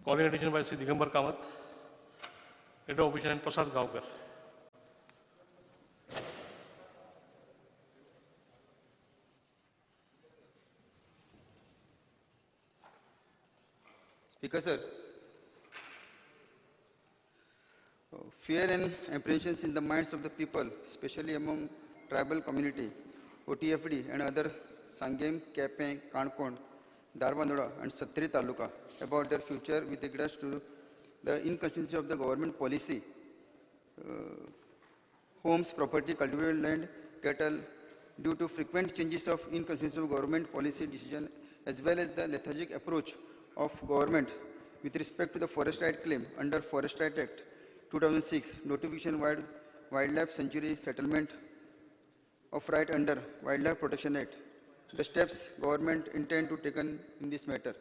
Calling attention by Shri Digambar Kamat, Leader of Opposition, and Prasad Gaonkar. Speaker sir, fear and apprehensions in the minds of the people, especially among tribal community, OTFD and other Sanguem, Quepem, Canacona, Dharbandora and Sattari Taluka about their future with regards to the inconsistency of the government policy, homes, property, cultivated land, cattle, due to frequent changes of inconsistency of government policy decision as well as the lethargic approach of government with respect to the forest right claim under Forest Right Act 2006, notification wildlife sanctuary settlement of right under Wildlife Protection Act. The steps government intend to take in this matter.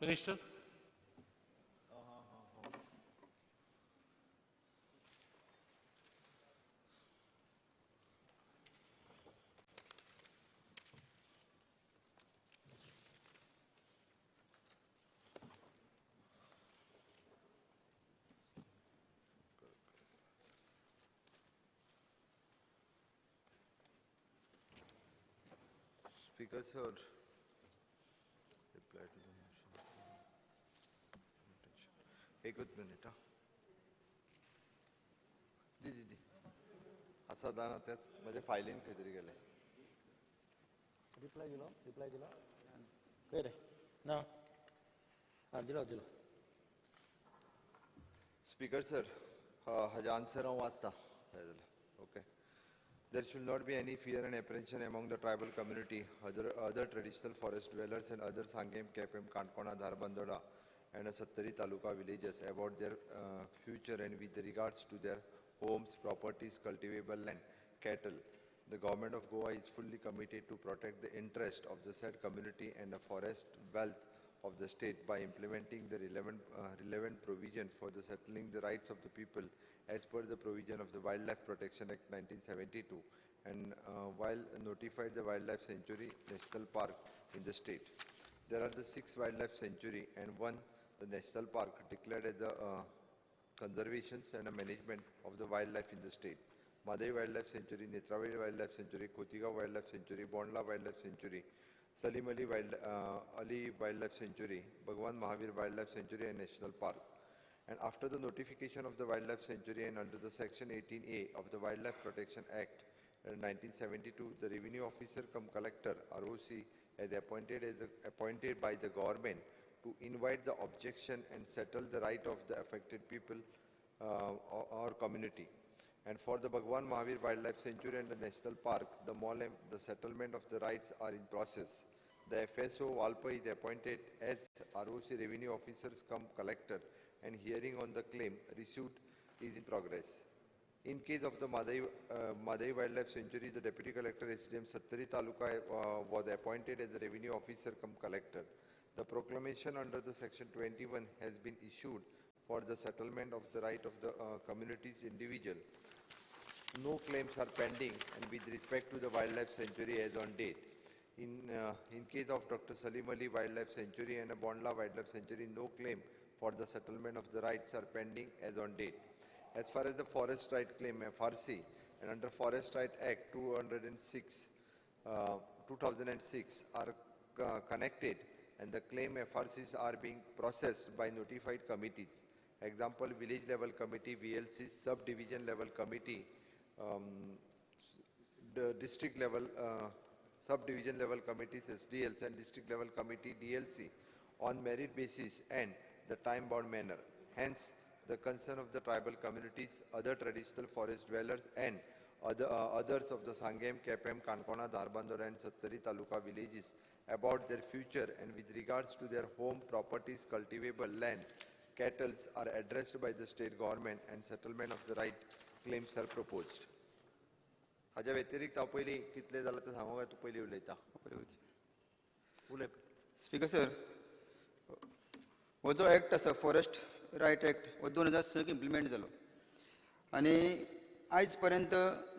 Minister. Speaker sir, reply to the motion. एकूच minute हा. दी दी दी आसा जाणा त्याच म्हज्या फायलीन खंय तरी गेले. Reply दिलो, रिप्लाय दिलो खंय रे ना, आं दिलो दिलो. स्पीकर सर, हाजें आन्सर हांव वाचता जाय जाल्यार. Okay. There should not be any fear and apprehension among the tribal community, other traditional forest dwellers and other Sanguem, Quepem, Canacona, Dharbandora and Sattari Taluka villages about their future and with regards to their homes, properties, cultivable land, cattle. The government of Goa is fully committed to protect the interest of the said community and the forest wealth of the state by implementing the relevant provision for the settling the rights of the people as per the provision of the Wildlife Protection Act 1972 and while notified the Wildlife Sanctuary National Park in the state. There are the 6 wildlife sanctuary and 1 the national park declared as the conservation and the management of the wildlife in the state. Mhadei Wildlife Sanctuary, Netravali Wildlife Sanctuary, Cotigao Wildlife Sanctuary, Bondla Wildlife Sanctuary, Salim Ali Wildlife Sanctuary, Bhagwan Mahavir Wildlife Sanctuary and National Park. And after the notification of the Wildlife Sanctuary and under the Section 18A of the Wildlife Protection Act 1972, the Revenue Officer cum Collector ROC as appointed by the government to invite the objection and settle the right of the affected people or community. And for the Bhagwan Mahavir Wildlife Sanctuary and the National Park, the Mollem, the settlement of the rights are in process. The FSO Valpoi is appointed as ROC Revenue Officers cum Collector and hearing on the claim received is in progress. In case of the Mhadei Wildlife Sanctuary, the Deputy Collector SDM Sattari Taluka was appointed as the Revenue Officer cum Collector. The proclamation under the Section 21 has been issued for the settlement of the right of the communities individual. No claims are pending and with respect to the Wildlife Sanctuary as on date. In case of Dr. Salim Ali Wildlife Sanctuary and Bondla Wildlife Sanctuary, no claim for the settlement of the rights are pending as on date. As far as the Forest Right Claim FRC and under Forest Right Act 2006 are connected and the claim FRCs are being processed by notified committees. Example, village level committee, VLC, subdivision level committee, the district level, subdivision level committees, SDLs, and district level committee, DLC, on merit basis and the time-bound manner. Hence, the concern of the tribal communities, other traditional forest dwellers, and others of the Sanguem, Quepem, Canacona, Dharbandora, and Sattari Taluka villages about their future and with regards to their home, properties, cultivable land, cattle are addressed by the state government and settlement of the right claims are proposed. हाज्या व्यतिरिक्त हांव पयलीं कितलें जालां तें सांगूंक काय तूं पयलीं उलयता? उलय. स्पीकर सर, हो जो एक्ट आसा फॉरेस्ट रायट एक्ट हो 2006 इम्प्लिमेंट जालो आनी आयज पर्यंत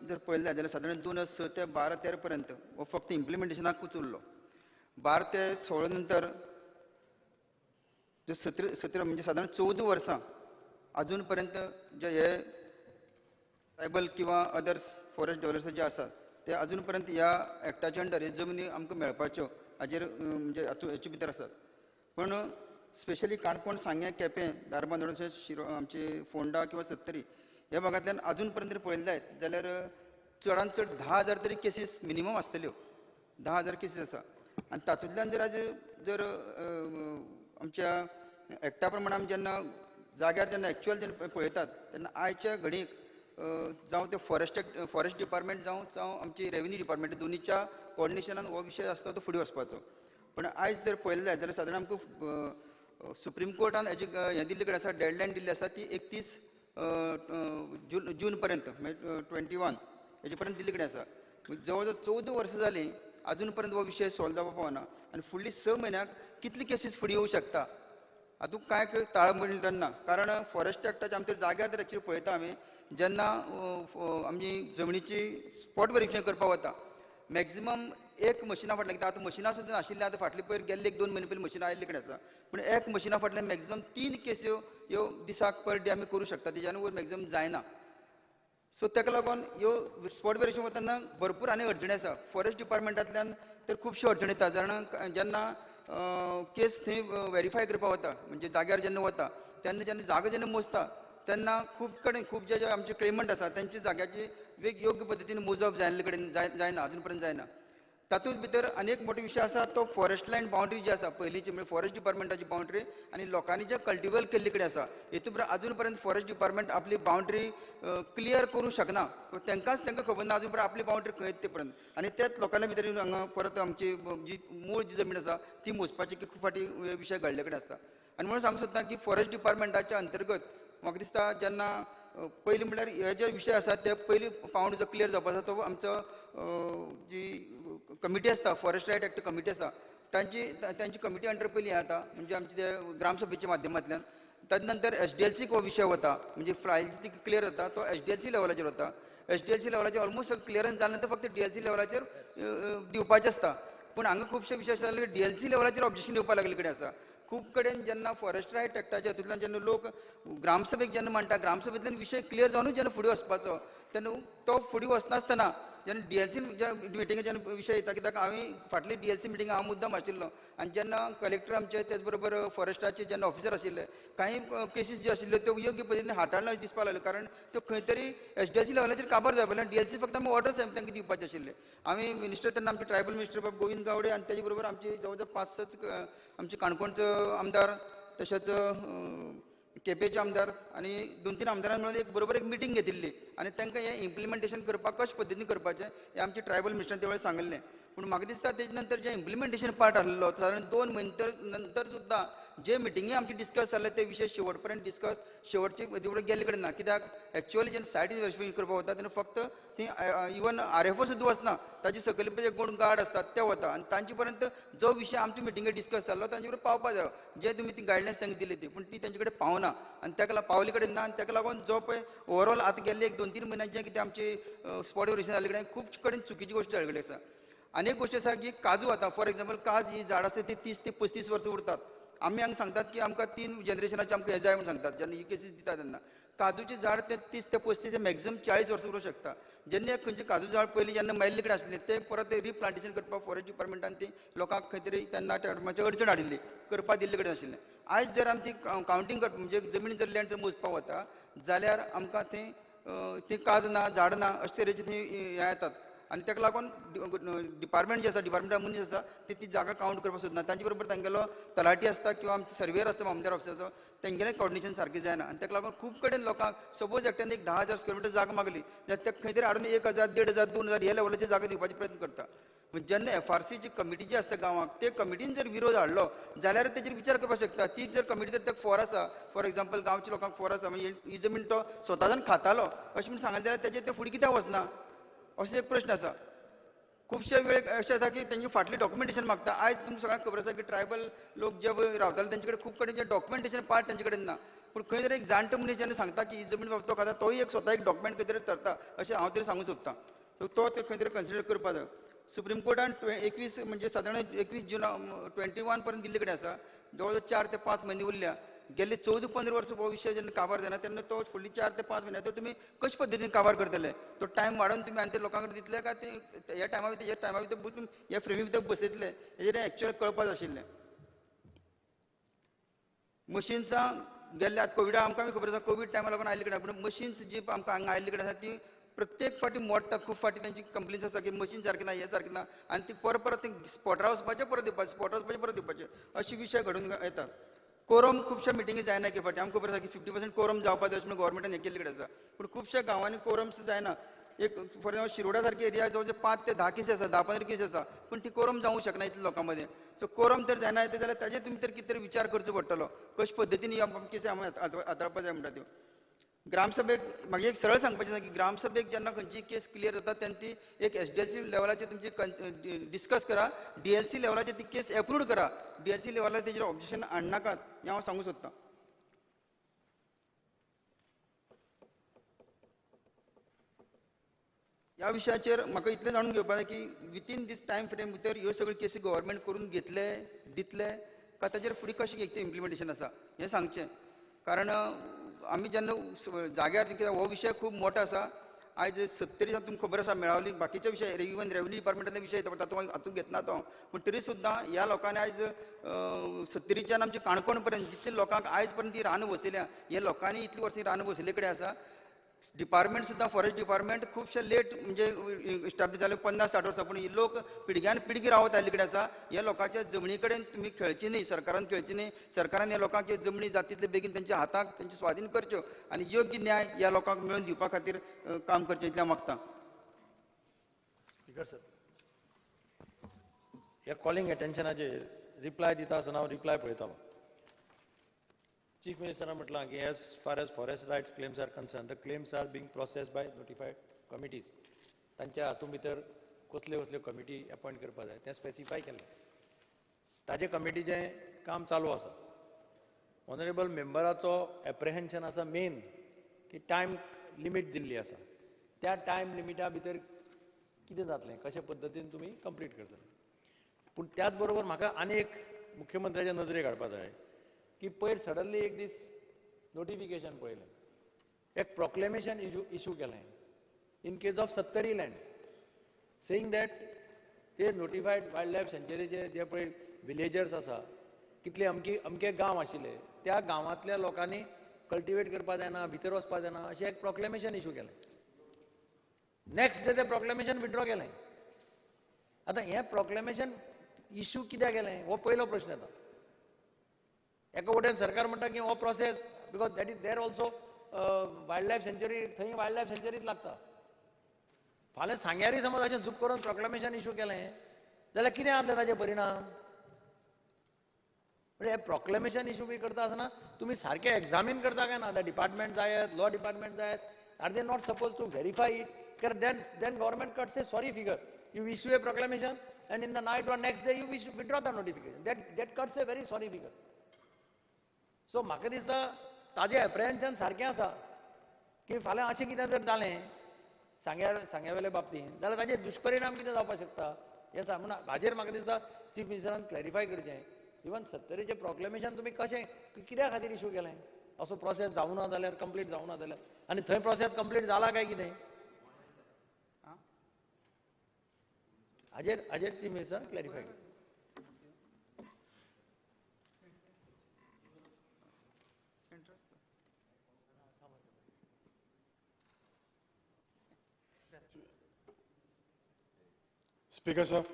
जर पळयलें जाल्यार सादारण 2006 ते 12-13 पर्यंत हो फक्त इम्प्लिमेंटेशनाकूच उरलो. 12 ते 16 नंतर जो 17 म्हणजे सादारण 14 वर्सां अजून पर्यंत जे हे ट्रायबल किंवा अदर्स फॉरेस्ट डेव्हलपर्स जे आसात ते अजून पर्यंत ह्या एक्टाच्या अंडर हे जमनी आमकां मेळपाच्यो हाजेर म्हणजे हाचे भितर आसात. पूण स्पेशली काणकोण, सांगें, केपें, धारबांदोडा तशेंच शिरो आमचे फोंडा किंवा सत्तरी ह्या भागांतल्यान अजून पर्यंत जर पळयलें जायत जाल्यार चडान चड 10,000 तरी केसीस मिनिमम आसतल्यो. 10,000 केसीस आसा आनी तातूंतल्यान जर आज जर आमच्या एक्टा प्रमाणे आमी जेन्ना जाग्यार जेन्ना एक्चुअल जेन्ना पळयतात तेन्ना आयच्या घडयेक जावं ते फॉरेस्ट डिपार्टमेंट जावं आमची रेवेन्यू डिपार्टमेंट दोनीच्या कोऑर्डिनेशनान हो विशय आसता तो फुडें वचपाचो. पण आयज जर पळयलें जायत जाल्यार सादारण आमकां सुप्रीम कोर्टान हेजी हें दिल्ले कडेन आसा, डेडलायन दिल्ली आसा ती 31 जून पर्यंत म्हणजे 21 हेजे पर्यंत दिल्ले कडेन आसा. जवळ जवळ 14 वर्सां जालीं अजून पर्यंत हो विशय सॉल्व जावपाक पावना आनी फुडली 6 म्हयन्याक कितली केसीस फुडें येवंक शकता हातूंत कांय ताळमेळ ना. कारण फॉरेस्ट एक्टाच्या आमच्या जाग्यार जर एक्चुअली पळयता आमी जेन्ना आमची जमनीची स्पॉट वेरिफिकेशन करपाक वता मॅक्झिमम एक मशिना फाटल्यान, कित्याक आतां मशिनां सुद्दां नाशिल्लीं, आतां फाटले पयर गेल्ले 1-2 म्हयने पयलीं मशिनां आयिल्ले कडेन आसा, पूण एक मशिना फाटल्यान मॅक्झिमम 3 केस्यो ह्यो दिसाक पर डे आमी करूं शकता, तेज्यान वयर मॅक्झिमम जायना. सो ताका लागून ह्यो स्पॉट वेरिफिकेशन वतना भरपूर आनी अडचणी आसा. फॉरेस्ट डिपार्टमेंटांतल्यान तर खुबश्यो अडचणी येता, कारण जेन्ना केस थंय वेरीफाय करपाक वता म्हणजे जाग्यार जेन्ना वता तेन्ना जेन्ना जागो जेन्ना मोजता तेन्ना खूब कडेन खूब जे जे आमचे क्लेमंट आसा तेंच्या जाग्याची वेग योग्य पद्दतीन मोजप जायल्ले कडेन जायना, अजून पर्यंत जायना. तातूंत भितर आनी एक मोठो विशय आसा तो फॉरेस्ट लँड बाउंड्री जी आसा पयलींची म्हणजे फॉरेस्ट डिपार्टमेंटाची बाउंड्री आनी लोकांनी जे कल्टिवेट केल्ले कडेन आसा हेतून भितर अजून पर्यंत फॉरेस्ट डिपार्टमेंट आपली बाउंड्री क्लियर करूंक शकना. तांकांच तांकां खबर ना अजून पर्यंत आपली बाउंड्री खंय ते पर्यंत आनी तेच लोकांच्या भितर येवन हांगा परत आमची जी मूळ जी जमीन आसा ती मोजपाची खूब फावटी विशय घडले कडेन आसता. आनी म्हणून सांगूंक सोदता की फॉरेस्ट डिपार्टमेंटाच्या अंतर्गत म्हाका दिसता जेन्ना पयलीं म्हणल्यार हे जे विशय आसा ते पयलीं पावंड जो क्लियर जावपाचो आसा तो आमचो जी कमिटी आसता फॉरेस्ट रायट एक्ट कमिटी आसा तांची कमिटी अंडर पयलीं हें जाता म्हणजे आमचे ते ग्रामसभेच्या माध्यमांतल्यान. ताजे नंतर एसडीएलसीक हो विशय वता म्हणजे फायल ती क्लियर जाता तो एसडीएलसी लेवलाचेर वता. एसडीएलसी लेवलाचेर ऑलमोस्ट क्लियरन्स जाले नंतर फक्त डीएलसी लेवलाचेर दिवपाचें आसता. पूण हांगा खुबशे विशय आसा जाल्यार डीएलसी लेवलाचेर ऑब्जेक्शन येवपाक लागले कडेन आसा. खूब कडेन जेन्ना फॉरेस्ट रायट एक्टाच्या हातूंतल्यान जेन्ना लोक ग्रामसभेक जेन्ना म्हणटा ग्रामसभेंतल्यान विशय क्लियर जावनूच जेन्ना फुडें वचपाचो तेन्ना तो फुडें वचनासतना जेन्ना डीएलसी मिटिंगे जेन्ना विशय येता, कित्याक हांवें फाटली डीएलसी मिटिंग हांव मुद्दम आशिल्लो आनी जेन्ना कलेक्टर आमचे तेच बरोबर फॉरेस्टाचे जेन्ना ऑफिसर आशिल्ले कांय केसीस ज्यो आशिल्ल्यो त्यो योग्य पद्दतीन हाताळना दिसपाक लागल्यो, कारण त्यो खंय तरी एसडीएलसी लेवलाचेर काबार जाय पडले आनी डीएलसी फक्त आमी ऑर्डर्स तांकां दिवपाचे आशिल्ले. आमी मिनिस्टर तेन्ना आमचे ट्रायबल मिनिस्टर बाब गोविंद गावडे आनी तेजे बरोबर आमचे जवळ जवळ 5-6 आमचे काणकोणचो आमदार तशेंच केपेंचे आमदार आनी 2-3 आमदारां मेळून एक बरोबर एक मिटींग घेतिल्ली आनी तांकां हें इम्प्लिमेंटेशन करपाक कशें पद्दतीन करपाचें हें आमचे ट्रायबल मिनिस्टरान त्या वेळार सांगिल्लें. पूण म्हाका दिसता तेजे नंतर जें इम्प्लिमेंटेशन पार्ट आसलो सादारण 2 म्हयने नंतर सुद्दां जे मिटिंगे आमचे डिस्कस जाल्ले ते विशय शेवट पर्यंत डिस्कस शेवटचे तेवढे गेल्ले कडेन ना, कित्याक एक्चुअली जेन्ना सायट वेरिफिकेशन करपाक वता तेन्ना फक्त ती इवन आरएफओ सुद्दां वचना, ताजे सकयल पळय कोण गार्ड आसतात ते वता आनी तांचे पर्यंत जो विशय आमच्या मिटिंगे डिस्कस जाल्लो तांचे बरोबर पावपा जायो जे तुमी ती गायडलायन्स तांकां दिली ती, पूण ती तांचे कडेन पावना आनी ताका पावले कडेन ना. आनी ताका लागून जो पळय ओवरऑल आतां गेल्ले 1-2-3 म्हयन्याक जें कितें आमची स्पॉट वेरिफिकेशन जाल्ले कडेन खूब कडेन चुकीची गोश्ट जाल्ले कडेन आसा. आनी एक गोश्ट आसा की काजू आतां फॉर एग्जाम्पल काज ही झाड आसता ती 30 ते 35 वर्सां उरतात. आमी हांगा सांगतात की आमकां 3 जनरेशनाचे आमकां हें जाय म्हूण सांगतात जेन्ना ही केसीस दिता तेन्ना काजूचें झाड तें 30 ते 35 ते मॅक्झिमम 40 वर्सां उरूंक शकता. जेन्ना खंयचें काजू झाड पयलीं जेन्ना मेल्ले कडेन आसलें तें परत रिप्लांटेशन करपाक फॉरेस्ट डिपार्टमेंटान ती लोकांक खंय तरी तेन्ना मातशी अडचण हाडिल्ली करपाक दिल्ले कडेन आशिल्लें. आयज जर आमी ती कावंटींग करप म्हणजे जमीन जर लँड जर मोजपाक वता जाल्यार आमकां थंय ती काज ना झाड ना अशे तरेचे थंय हें येतात आनी ताका लागून डिपार्टमेंट जे आसा डिपार्टमेंटा मनीस आसा ते ती जागा कावंट करपाक सोदना. तांचे बरोबर तांगेलो तलाठी आसता किंवा आमचे सर्वेयर आसता मामलेदार ऑफिसाचो तेंगेलें कॉर्डिनेशन सारकें जायना आनी ताका लागून खूब कडेन लोकांक सपोज एकट्यान एक 10,000 स्क्वेअर मिटर जागा मागली जाल्यार ते खंय तरी हाडून 1,000, 1,500, 2,000 ह्या लेवलाचेर जागा दिवपाचो प्रयत्न करता. जेन्ना एफआरसीची कमिटी जी आसता गांवाक ते कमिटीन जर विरोध हाडलो जाल्यार तेजेर विचार करपाक शकता. ती जर कमिटी जर ताका फोर आसा फॉर एग्जाम्पल गांवच्या लोकांक फोर आसा म्हणजे ही जमीन तो स्वताच्यान खातालो अशें म्हूण सांगलें जाल्यार तेजेर ते फुडें कित्याक वचना असो एक प्रश्न आसा. खुबशे वेळेक अशें जाता की तेंचे फाटलें डॉक्युमेंटेशन मागता. आयज तुमकां सगळ्यांक खबर आसा की ट्रायबल लोक जे रावताले तेंचे कडेन खूब कडेन जे डॉक्युमेंटेशन पार्ट तेंचे कडेन ना, पूण खंय तरी एक जाणटो मनीस जेन्ना सांगता की ही जमीन बाबा तो खाता, तोय एक स्वता एक डॉक्युमेंट खंय तरी धरता अशें हांव तरी सांगूंक सोदतां. सो तो तर खंय तरी कन्सिडर करपा जाय. सुप्रीम कोर्टान 21 म्हणजे सादारण 21 जून 21 पर्यंत दिल्ले कडेन आसा, जवळ जवळ 4 ते 5 म्हयने उरल्या. गेल्ले 14-15 वर्सां हो विशय जेन्ना काबार जायना तेन्ना तो फुडली 4 ते 5 म्हयने तो तुमी कशे पद्दतीन काबार करतले? तो टायम वाडोवन तुमी आनी ते लोकां कडेन दितले काय ते ह्या टायमा भितर ह्या टायमा भितर तुमी ह्या फ्रेमी भितर बसयतले हेजेर एक्चुअल कळपा जाय आशिल्लें. मशिन्सां गेल्ले आतां कोविडा आमकां खबर आसा, कोवीड टायमा लागून आयिल्ले कडेन, पूण मशिन्स जी आमकां हांगा आयिल्ले कडेन आसा ती प्रत्येक फावटी मोडटात. खूब फावटी तांची कंप्लेन्स आसता की मशीन सारकें ना, हें सारकें ना, आनी ती परत परत ती स्पॉटार वचपाचें परत दिवपाचें, स्पॉटार वचपाचें परत दिवपाचें, अशे विशय घडून येतात. कोरम खुबश्या मिटिंगी जायना की फावटी आमकां खबर आसा की 50% कोरम जावपा जाय अशें म्हणून गव्हर्मेंटान हें केल्ले कडेन आसा, पूण खुबश्या गांवांनी कोरम्स जायना. एक फॉर एग्जाम्पल शिरोडा सारकी एरिया जवळ जवळ 5 ते 10 केसी आसा, 10-15 केसी आसा, पूण ती कोरम जावंक शकना इतल्या लोकां मदें. सो कोरम तर जायना येता जाल्यार ताजेर तुमी तर कितें तरी विचार करचो पडटलो, कशे पद्दतीन ही केसी आमी हाताळपा जाय म्हणटा त्यो. ग्रामसभेक म्हाका एक सरळ सांगपाचें आसा की ग्रामसभेक जेन्ना खंयची केस क्लियर जाता तेन्ना ती एक SDLC लेवलाचेर तुमची डिस्कस करा, DLC लेवलाचेर ती केस एप्रूव्ड करा, DLC लेवलार तेजेर ऑब्जेक्शन हाडनाकात हें हांव सांगूंक सोदतां. ह्या विशयाचेर म्हाका इतलें जाणून घेवपाक जाय की विथीन these time frame भितर ह्यो सगळ्यो केसी गव्हर्मेंट करून घेतले दितले काय ताजेर फुडें कशें कितें इम्प्लिमेंटेशन आसा हें सांगचें. कारण आमी जेन्ना जाग्यार कित्याक हो विशय खूब मोठो आसा. आयज सत्तरी तुमकां खबर आसा मेळावली बाकीचे विशय इवन रेवन्यू डिपार्टमेंटांतले विशय येता तातूंत हातूंत घेतना तो, पूण तरी सुद्दां ह्या लोकांनी आयज सत्तरीच्यान आमच्या काणकोण पर्यंत जितले लोकांक आयज पर्यंत ती रानां वसयल्या, ह्या लोकांनी इतली वर्सां रानां वसयल्ले कडेन आसा. डिपार्टमेंट सुद्दां फॉरेस्ट डिपार्टमेंट खुबशे लेट म्हणजे इस्टाब्लिश जाले 50-60 वर्सां, पूण ही लोक पिळग्यान पिळगी रावत आयिल्ले कडेन आसा. ह्या लोकांच्या जमनी कडेन तुमी खेळची न्ही, सरकारान खेळची न्ही. सरकारान ह्या लोकांक जमनी जाता तितले बेगीन तेंच्या हाताक तेंचे स्वाधीन करच्यो आनी योग्य न्याय ह्या लोकांक मेळोवन दिवपा खातीर काम करचें इतलें हांव मागतां. स्पीकर सर, ह्या कॉलिंग अटेन्शनाचेर रिप्लाय दिता आसतना हांव रिप्लाय पळयतालो. चीफ मिनिस्टरान म्हटलां की as far as forest rights claims are concern, the claims are being process by notified committees. तांच्या हातूंत भितर कसल्यो कसल्यो कमिटी अपॉयंट करपाक जाय तें स्पेसिफाय केलें. ताजे कमिटीचें काम चालू आसा. ऑनरेबल मेंबराचो एप्रिहेन्शन आसा मेन की टायम लिमीट दिल्ली आसा, त्या टायम लिमिटा भितर कितें जातलें, कशे पद्दतीन तुमी कंप्लीट करतले. पूण त्याच बरोबर म्हाका आनी एक मुख्यमंत्र्याच्या नजरेक हाडपा जाय की पयर सडनली एक दीस नोटिफिकेशन पळयलें, एक प्रोक्लेमेशन इशू केलें in case of Sattari land, saying that ते नोटिफायड वायल्ड लायफ सँच्युरीचे जे पळय विलेजर्स आसा, कितले अमके अमके गांव आशिल्ले त्या गांवांतल्या लोकांनी कल्टिवेट करपा जायना, भितर वचपा जायना, अशें एक प्रोक्लेमेशन इशू केलें. नेक्स्ट डे तें प्रोक्लेमेशन विड्रॉ केलें. आतां हें प्रोक्लेमेशन इशू कित्याक केलें हो पयलो प्रश्न येता. एका वटेन सरकार म्हणटा की हो process because that is there also wild life sanctuary, थंय वायल्ड लायफ सँच्युरीच लागता. फाल्यां सांग्यारय समज अशें झूप करून प्रोक्लेमेशन इशू केलें जाल्यार कितें जातलें ताजे परिणाम? म्हणजे हें प्रोक्लेमेशन इशू बी करता आसतना तुमी सारकें एग्जामीन करता काय ना? आतां डिपार्टमेंट जायत, लॉ डिपार्टमेंट जायत, are they not suppose to verify it? कारण then government cuts a sorry figure. You issue a proclamation and in the night or next day you withdraw the notification. That cuts a very sorry figure. So म्हाका दिसता ताजें एप्रिहेन्शन सारकें आसा की फाल्यां अशें कितें जर जालें सांग्या वेले बाबतींत जाल्यार ताजे दुश्परिणाम कितें जावपाक शकता हें सांग. म्हणून हाजेर म्हाका दिसता चीफ मिनिस्टरान क्लॅरिफाय करचें. इवन सत्तरीचें प्रोक्लेमेशन तुमी कशें कित्या खातीर इशू केलें? असो प्रोसेस जावना जाल्यार, कंप्लीट जावना जाल्यार, आनी थंय प्रोसेस कंप्लीट जाला काय कितें हाजेर हाजेर चीफ मिनिस्टरान क्लॅरिफाय करचें. Speaker sir,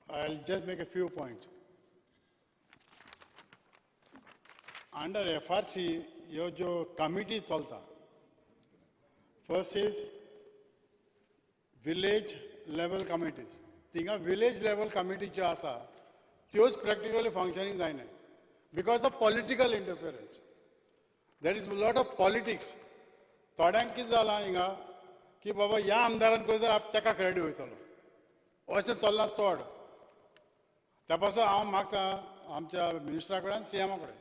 I'll just make a few points. Under FRC, ह्यो ज्यो कमिटी चलता, first is village level committees. थिंगा विलेज लेवल कमिटी ज्यो आसा त्योच प्रॅक्टिकली फंक्शनींग जायना because of political interference. There is lot of politics. थोड्यांक कितें जालां हिंगा की बाबा ह्या आमदारान करूं जाल्यार ताका क्रेडीट वयतलो, अशें चल्लां चड. त्या पासून हांव मागता आमच्या मिनिस्टरा कडेन, सीएमा कडेन,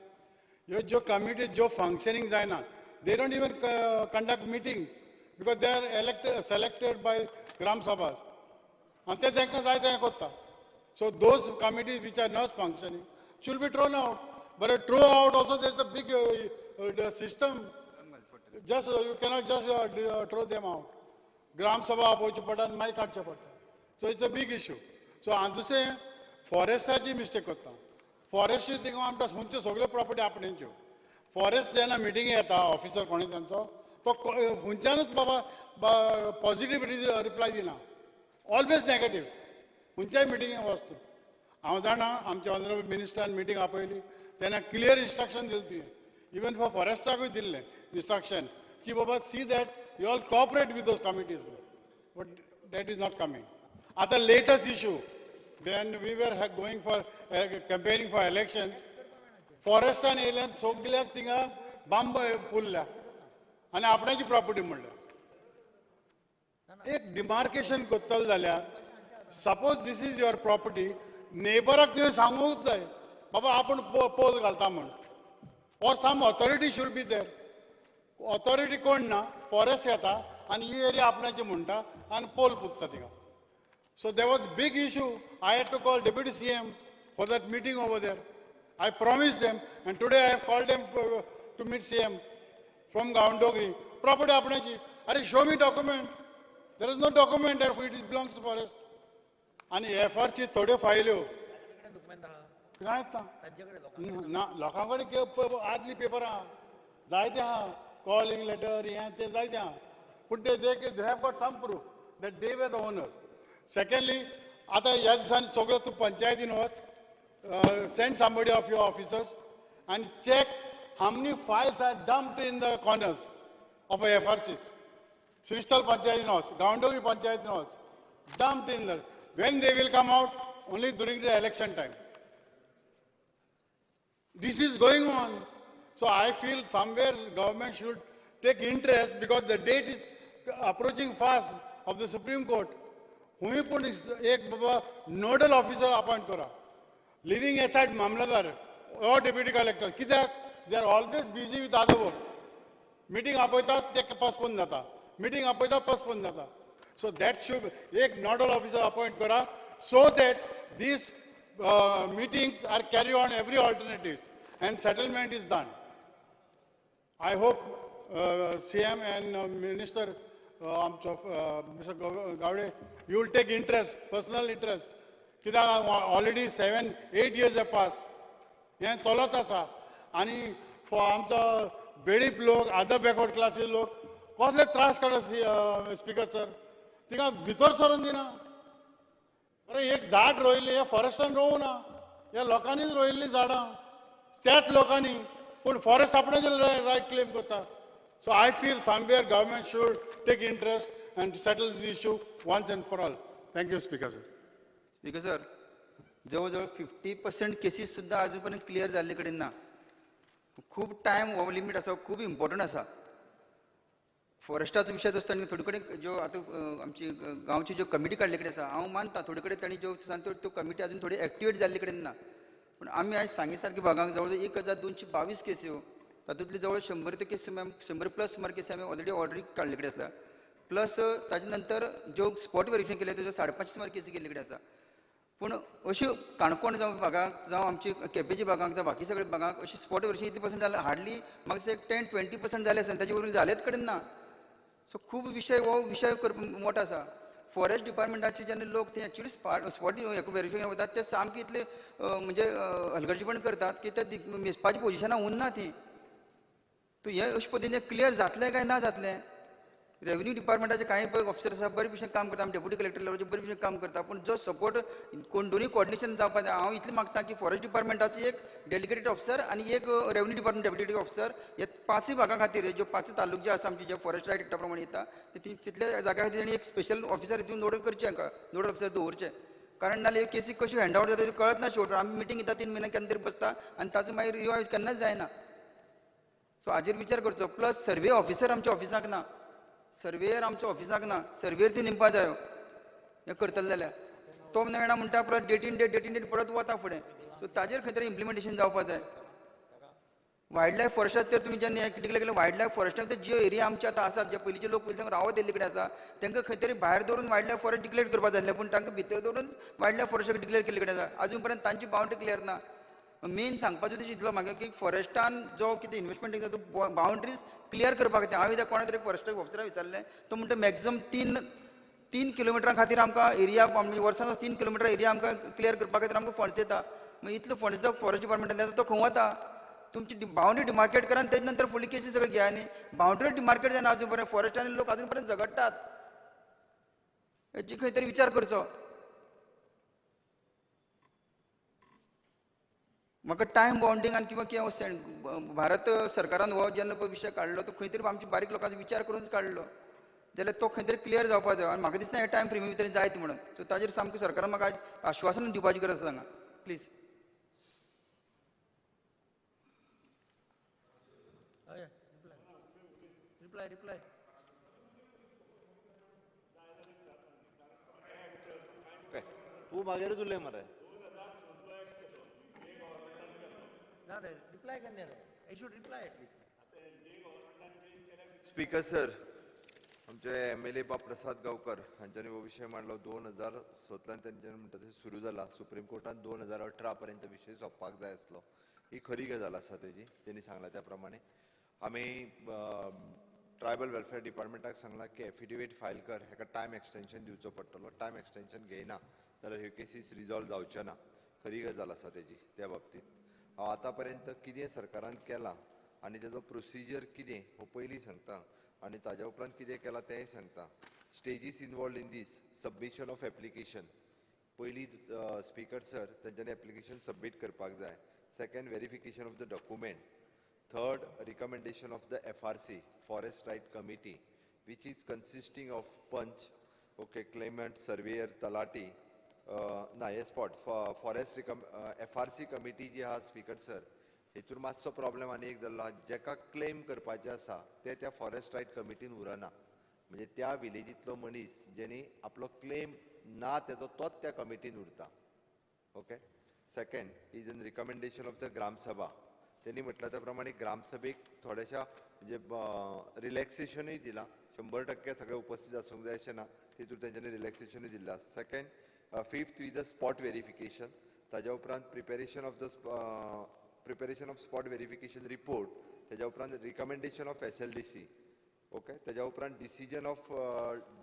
ह्यो ज्यो कमिटी ज्यो फंक्शनींग जायना, they don't even conduct meetings because they are elected selected by gram sabhas आनी ते तांकां जाय तें करता. So those committees which are not functioning should be thrown out. But throw out also there is a big system. Just you cannot just throw them out. Gram sabha आपोवची पडटा आनी मागीर काडचें पडटा. So it's a big issue. So आनी दुसरें फॉरेस्टाची mistake करता. Forest थिंगा आमकां खंयच्यो सगळ्यो प्रॉपर्टी आपणेच्यो. फॉरेस्ट जेन्ना मिटिंगे येता ऑफिसर कोणी तांचो तो खंयच्यानूच बाबा पॉझिटीव रिप्लाय दिना, ऑलवेज नॅगेटीव. खंयच्याय मिटिंगे वच तूं. हांव जाणा आमच्या ऑनरेबल मिनिस्टरान मिटींग आपयली तेन्ना क्लियर इन्स्ट्रक्शन दिलें तुवें, इवन फॉर फॉरेस्टाकूय दिल्लें इन्स्ट्रक्शन की बाबा see that you all cooperate with those committees, but that is not coming. आतां latest issue when we were going for campaigning for elections, फॉरेस्टान येयल्यान सगल्याक थिंगा बांब पुरल्या आनी आपणाची प्रॉपर्टी म्हणल्या. एक डिमार्केशन करतलो जाल्यार suppose this is your property, नेबराक तुवें सांगूंक जाय बाबा आपूण पोल घालता म्हूण, or some authority should be there. Authority कोण ना, फॉरेस्ट येता आनी ही एरिया आपणाची म्हणटा आनी पोल पुरता थिंगा. So there was big issue. I had to call Deputy CM for that meeting over there. I promised them, and today I have called them to meet CM from Gaondongri. Property आपणाची. अरे show me document. There is no document that it belongs to forest. आनी FRC थोड्यो फायल्यो कांयच ना. ना, लोकां कडेन आदली पेपर आहा, जायते आहा, कॉलिंग लेटर हें तें जायते आहा, पूण ते they have got some proof that they were the owners. Secondly, आतां ह्या दिसांनी सगळ्यो तूं पंचायतीन वच, send somebody of your officers and check how many files are dumped in the corners of FRCs. Sristhal पंचायतीन वच, गांवडोंगरी पंचायतीन वच, dumped in the. When they will come out? Only during the election time. This is going on. So I feel somewhere government should take interest because the date is approaching fast of the Supreme Court. हुंय पूण एक बाबा nodal officer appoint करा, living एसायड मामलेदार or deputy collector. कित्याक they are always busy with other works. Meeting आपयतात ते postpone जाता, meeting आपयतात पोस्टपोन जाता. सो that should एक नोडल ऑफिसर अपॉयंट करा so that these meetings are carry on every alternative and settlement is done. I hope CM and minister आमचो mister Gawde, you will take interest, personal interest. कित्याक already 7-8 years have pass, हें चलत आसा. आनी आमचो वेळीप लोक, other backward classes लोक कसले त्रास काडटा स्पिकर सर, तिका भितर सरून दिना. अरे एक झाड रोयिल्लें हें फॉरेस्टान रोवूं ना, ह्या लोकांनीच रोयिल्लीं झाडां त्याच लोकांनी, पूण फॉरेस्ट आपणाचेर रायट क्लेम करता. So I feel somewhere government should take interest and settle this issue once and for all. Thank you speaker sir. Speaker sir, जवळ जवळ 50% केसीस सुद्दां आजून पर्यंत क्लियर जाल्ले कडेन ना. खूब टायम हो लिमीट आसा, खूब इम्पॉर्टंट आसा. फॉरेस्टाचो विशय आसता आनी थोडे कडेन ज्यो आतां आमची गांवची ज्यो कमिटी काडले कडेन आसा, हांव मानता थोडे कडेन तांणी ज्यो त्यो कमिटी अजून थोडी एक्टिवेट जाल्ले कडेन ना. पूण आमी आयज सांगे सारके भागांक जवळ जवळ 1222 केसी, तातूंतली जवळ 100 ते केस 100 प्लस सुमार केसी आमी ऑलरेडी ऑर्डरी काडले कडेन आसा. प्लस ताजे नंतर ज्यो स्पॉट वेरिफिकेशन केले त्यो 550 सुमार केसी केल्ले कडेन आसा. पूण अश्यो काणकोण जावं भागांक जावं आमची केपेंच्या भागांक जावं बाकी सगळे भागांक अशी स्पॉट वेरिफिकेशन इतले पर्संट जालें, हार्डली म्हाका दिसता एक 10-20% जालें आसतलें, ताजे वयर जालेंच कडेन ना. सो खूब विशय हो विशय मोठो आसा. फॉरेस्ट डिपार्टमेंटाचे जेन्ना लोक ते एक्चुअली स्पॉट वेरिफिकेशन वतात ते सामके इतले म्हणजे हलगर्जीपण करतात की ते मेजपाच्या पोजिशनां उरना ती. तूं हें अशे पद्दतीन क्लियर जातलें काय ना जातलें? रेवन्यू डिपार्टमेंटाचे कांय पळय ऑफिसर आसा बरे भशेन काम करता, आमी डेप्युटी कलेक्टर लेवलाचेर बरे भशेन काम करता, पूण जो सपोर्ट कोण दोनूय कोऑर्डिनेशन जावपाक जाय. हांव इतलें मागता की फॉरेस्ट डिपार्टमेंटाचो एक डेडिकेटेड ऑफिसर आनी एक रेवन्यू डिपार्टमेंट डेप्युटी ऑफिसर हे पांचूय भागां खातीर ज्यो पांच तालुक जे आसा आमचे जे फॉरेस्ट रायट एक्टा प्रमाणे येता ते तितल्या जाग्या खातीर तांणी एक स्पेशल ऑफिसर हितून नोडल करचें, हांकां नोडल ऑफिसर दवरचें. कारण नाल्यार ह्यो केसी कश्यो हँड आवट जाता त्यो कळत ना. शेवट आमी मिटींग घेता 3 म्हयने केन्ना तरी बसता आनी ताचो मागीर रिवायज केन्नाच जायना. सो हाजेर विचार करचो. प्लस सर्वे ऑफिसर आमच्या ऑफिसाक ना, सर्वेयर आमच्या ऑफिसाक ना, सर्वेयर ती निमपा जायो हें करतले जाल्यार तो मेळना म्हणटा परत डेटीन डेट डेटीन डेट परत वता फुडें. सो ताजेर खंय तरी इम्प्लिमेंटेशन जावपा जाय. वायल्ड लायफ फॉरेस्टात तर तुमी जेन्ना डिक्लेर केलें वायल्ड लायफ फॉरेस्टाक तर ज्यो एरिया आमचे आतां आसात, जे पयलींचे लोक पयलीं रावत येयल्ले कडेन आसा, तांकां खंय तरी भायर दवरून वायल्ड लायफ फॉरेस्ट डिक्लेर करपाक जाय आसलें, पूण तांकां भितर दवरून वायल्ड लायफ फॉरेस्टाक डिक्लेर केल्ले कडेन आसा. आजून पर्यंत तांची बाउंड्री क्लियर ना. मेन सांगपाचो उद्देश इतलो म्हाका की फॉरेस्टान जो कितें इन्वेस्टमेंट जाता तो बाउंड्रीज क्लियर करपाक जाय. हांवें कोणा तरी फॉरेस्ट ऑफिसराक विचारलें, तो म्हणटा मॅक्झिमम 3 किलोमिटरा खातीर आमकां एरिया, म्हणजे वर्सान 3 किलोमिटर एरिया आमकां क्लियर करपा खातीर आमकां फंड्स येता. मागीर इतलो फंड्स जो फॉरेस्ट डिपार्टमेंटान येता तो खंय वता? तुमची बाउंड्री डिमार्केट करा आनी तेजे नंतर फुडली केसी सगळी घेया न्ही. बाउंड्री डिमार्केट जायना अजून पर्यंत, फॉरेस्टान लोक अजून पर्यंत झगडटात. हेची खंय तरी विचार करचो. म्हाका टायम बाउंडींग आनी किंवां कितें भारत सरकारान हो जेन्ना पळय विशय काडलो तो खंय तरी आमच्या बारीक लोकांचो विचार करूनच काडलो, जाल्यार तो खंय तरी क्लियर जावपा जाय. आनी म्हाका दिसना हे टायम फ्रेमी भितर जायत म्हणून. सो ताजेर सामकें सरकारान म्हाका आयज आश्वासन दिवपाची गरज आसा हांगा. प्लीज. Reply reply. तूं मागीरूच उलय मरे. ना रे, रिप्लाय करने रे. I should reply at least. Speaker sir, आमचे MLA बाब प्रसाद गांवकर हांच्यांनी हो विशय मांडलो. 2017 तेंच्यांनी म्हणटा ते सुरू जाला. सुप्रीम कोर्टान 2018 पर्यंत विशय सोंपपाक जाय आसलो. ही खरी गजाल आसा तेजी. तेणी सांगला त्या प्रमाणे आमी ट्रायबल वेलफेअर डिपार्टमेंटाक सांगलां की एफिडेवीट फायल कर, हेका टायम एक्सटेंशन दिवचो पडटलो. टायम एक्सटेंशन घेयना जाल्यार ह्यो केसीस रिजॉल्व जावच्यो ना. खरी गजाल आसा तेजी. त्या बाबतींत हांव आतां पर्यंत कितें सरकारान केलां आनी तेजो प्रोसिजर कितें हो पयलीं सांगता आनी ताज्या उपरांत कितें केलां तेंय सांगता. Stages involved in this submission of application. पयलीं स्पीकर सर तेंच्यांनी एप्लिकेशन सबमीट करपाक जाय. Second, verification of the document. Third, recommendation of the FRC, forest right committee, which is consisting of panch, okay, claimant, surveyor, talati, ना हे spot forest FRC committee जी आहा speaker sir, हेतूर मातसो problem आनी एक जाल्लो आहा. जेका क्लेम करपाचें आसा ते त्या फॉरेस्ट रायट कमिटीन उरना. म्हणजे त्या विलेजींतलो मनीस जेणी आपलो क्लेम ना तेजो तोच त्या कमिटीन उरता. Okay. Second is in recommendation of the gram sabha. त्यांनी म्हटलं त्या प्रमाणे ग्रामसभेक थोड्याशा म्हणजे रिलॅक्सेशनूय दिलां. 100% सगळे उपस्थित आसूंक जाय अशें ना, तितून तेंच्यांनी रिलॅक्सेशनूय दिलां. Second, fifth is the spot verification. ताज्या उपरांत preparation of spot verification report. ताज्या उपरांत recommendation of SLDC. Okay. ताज्या उपरांत decision of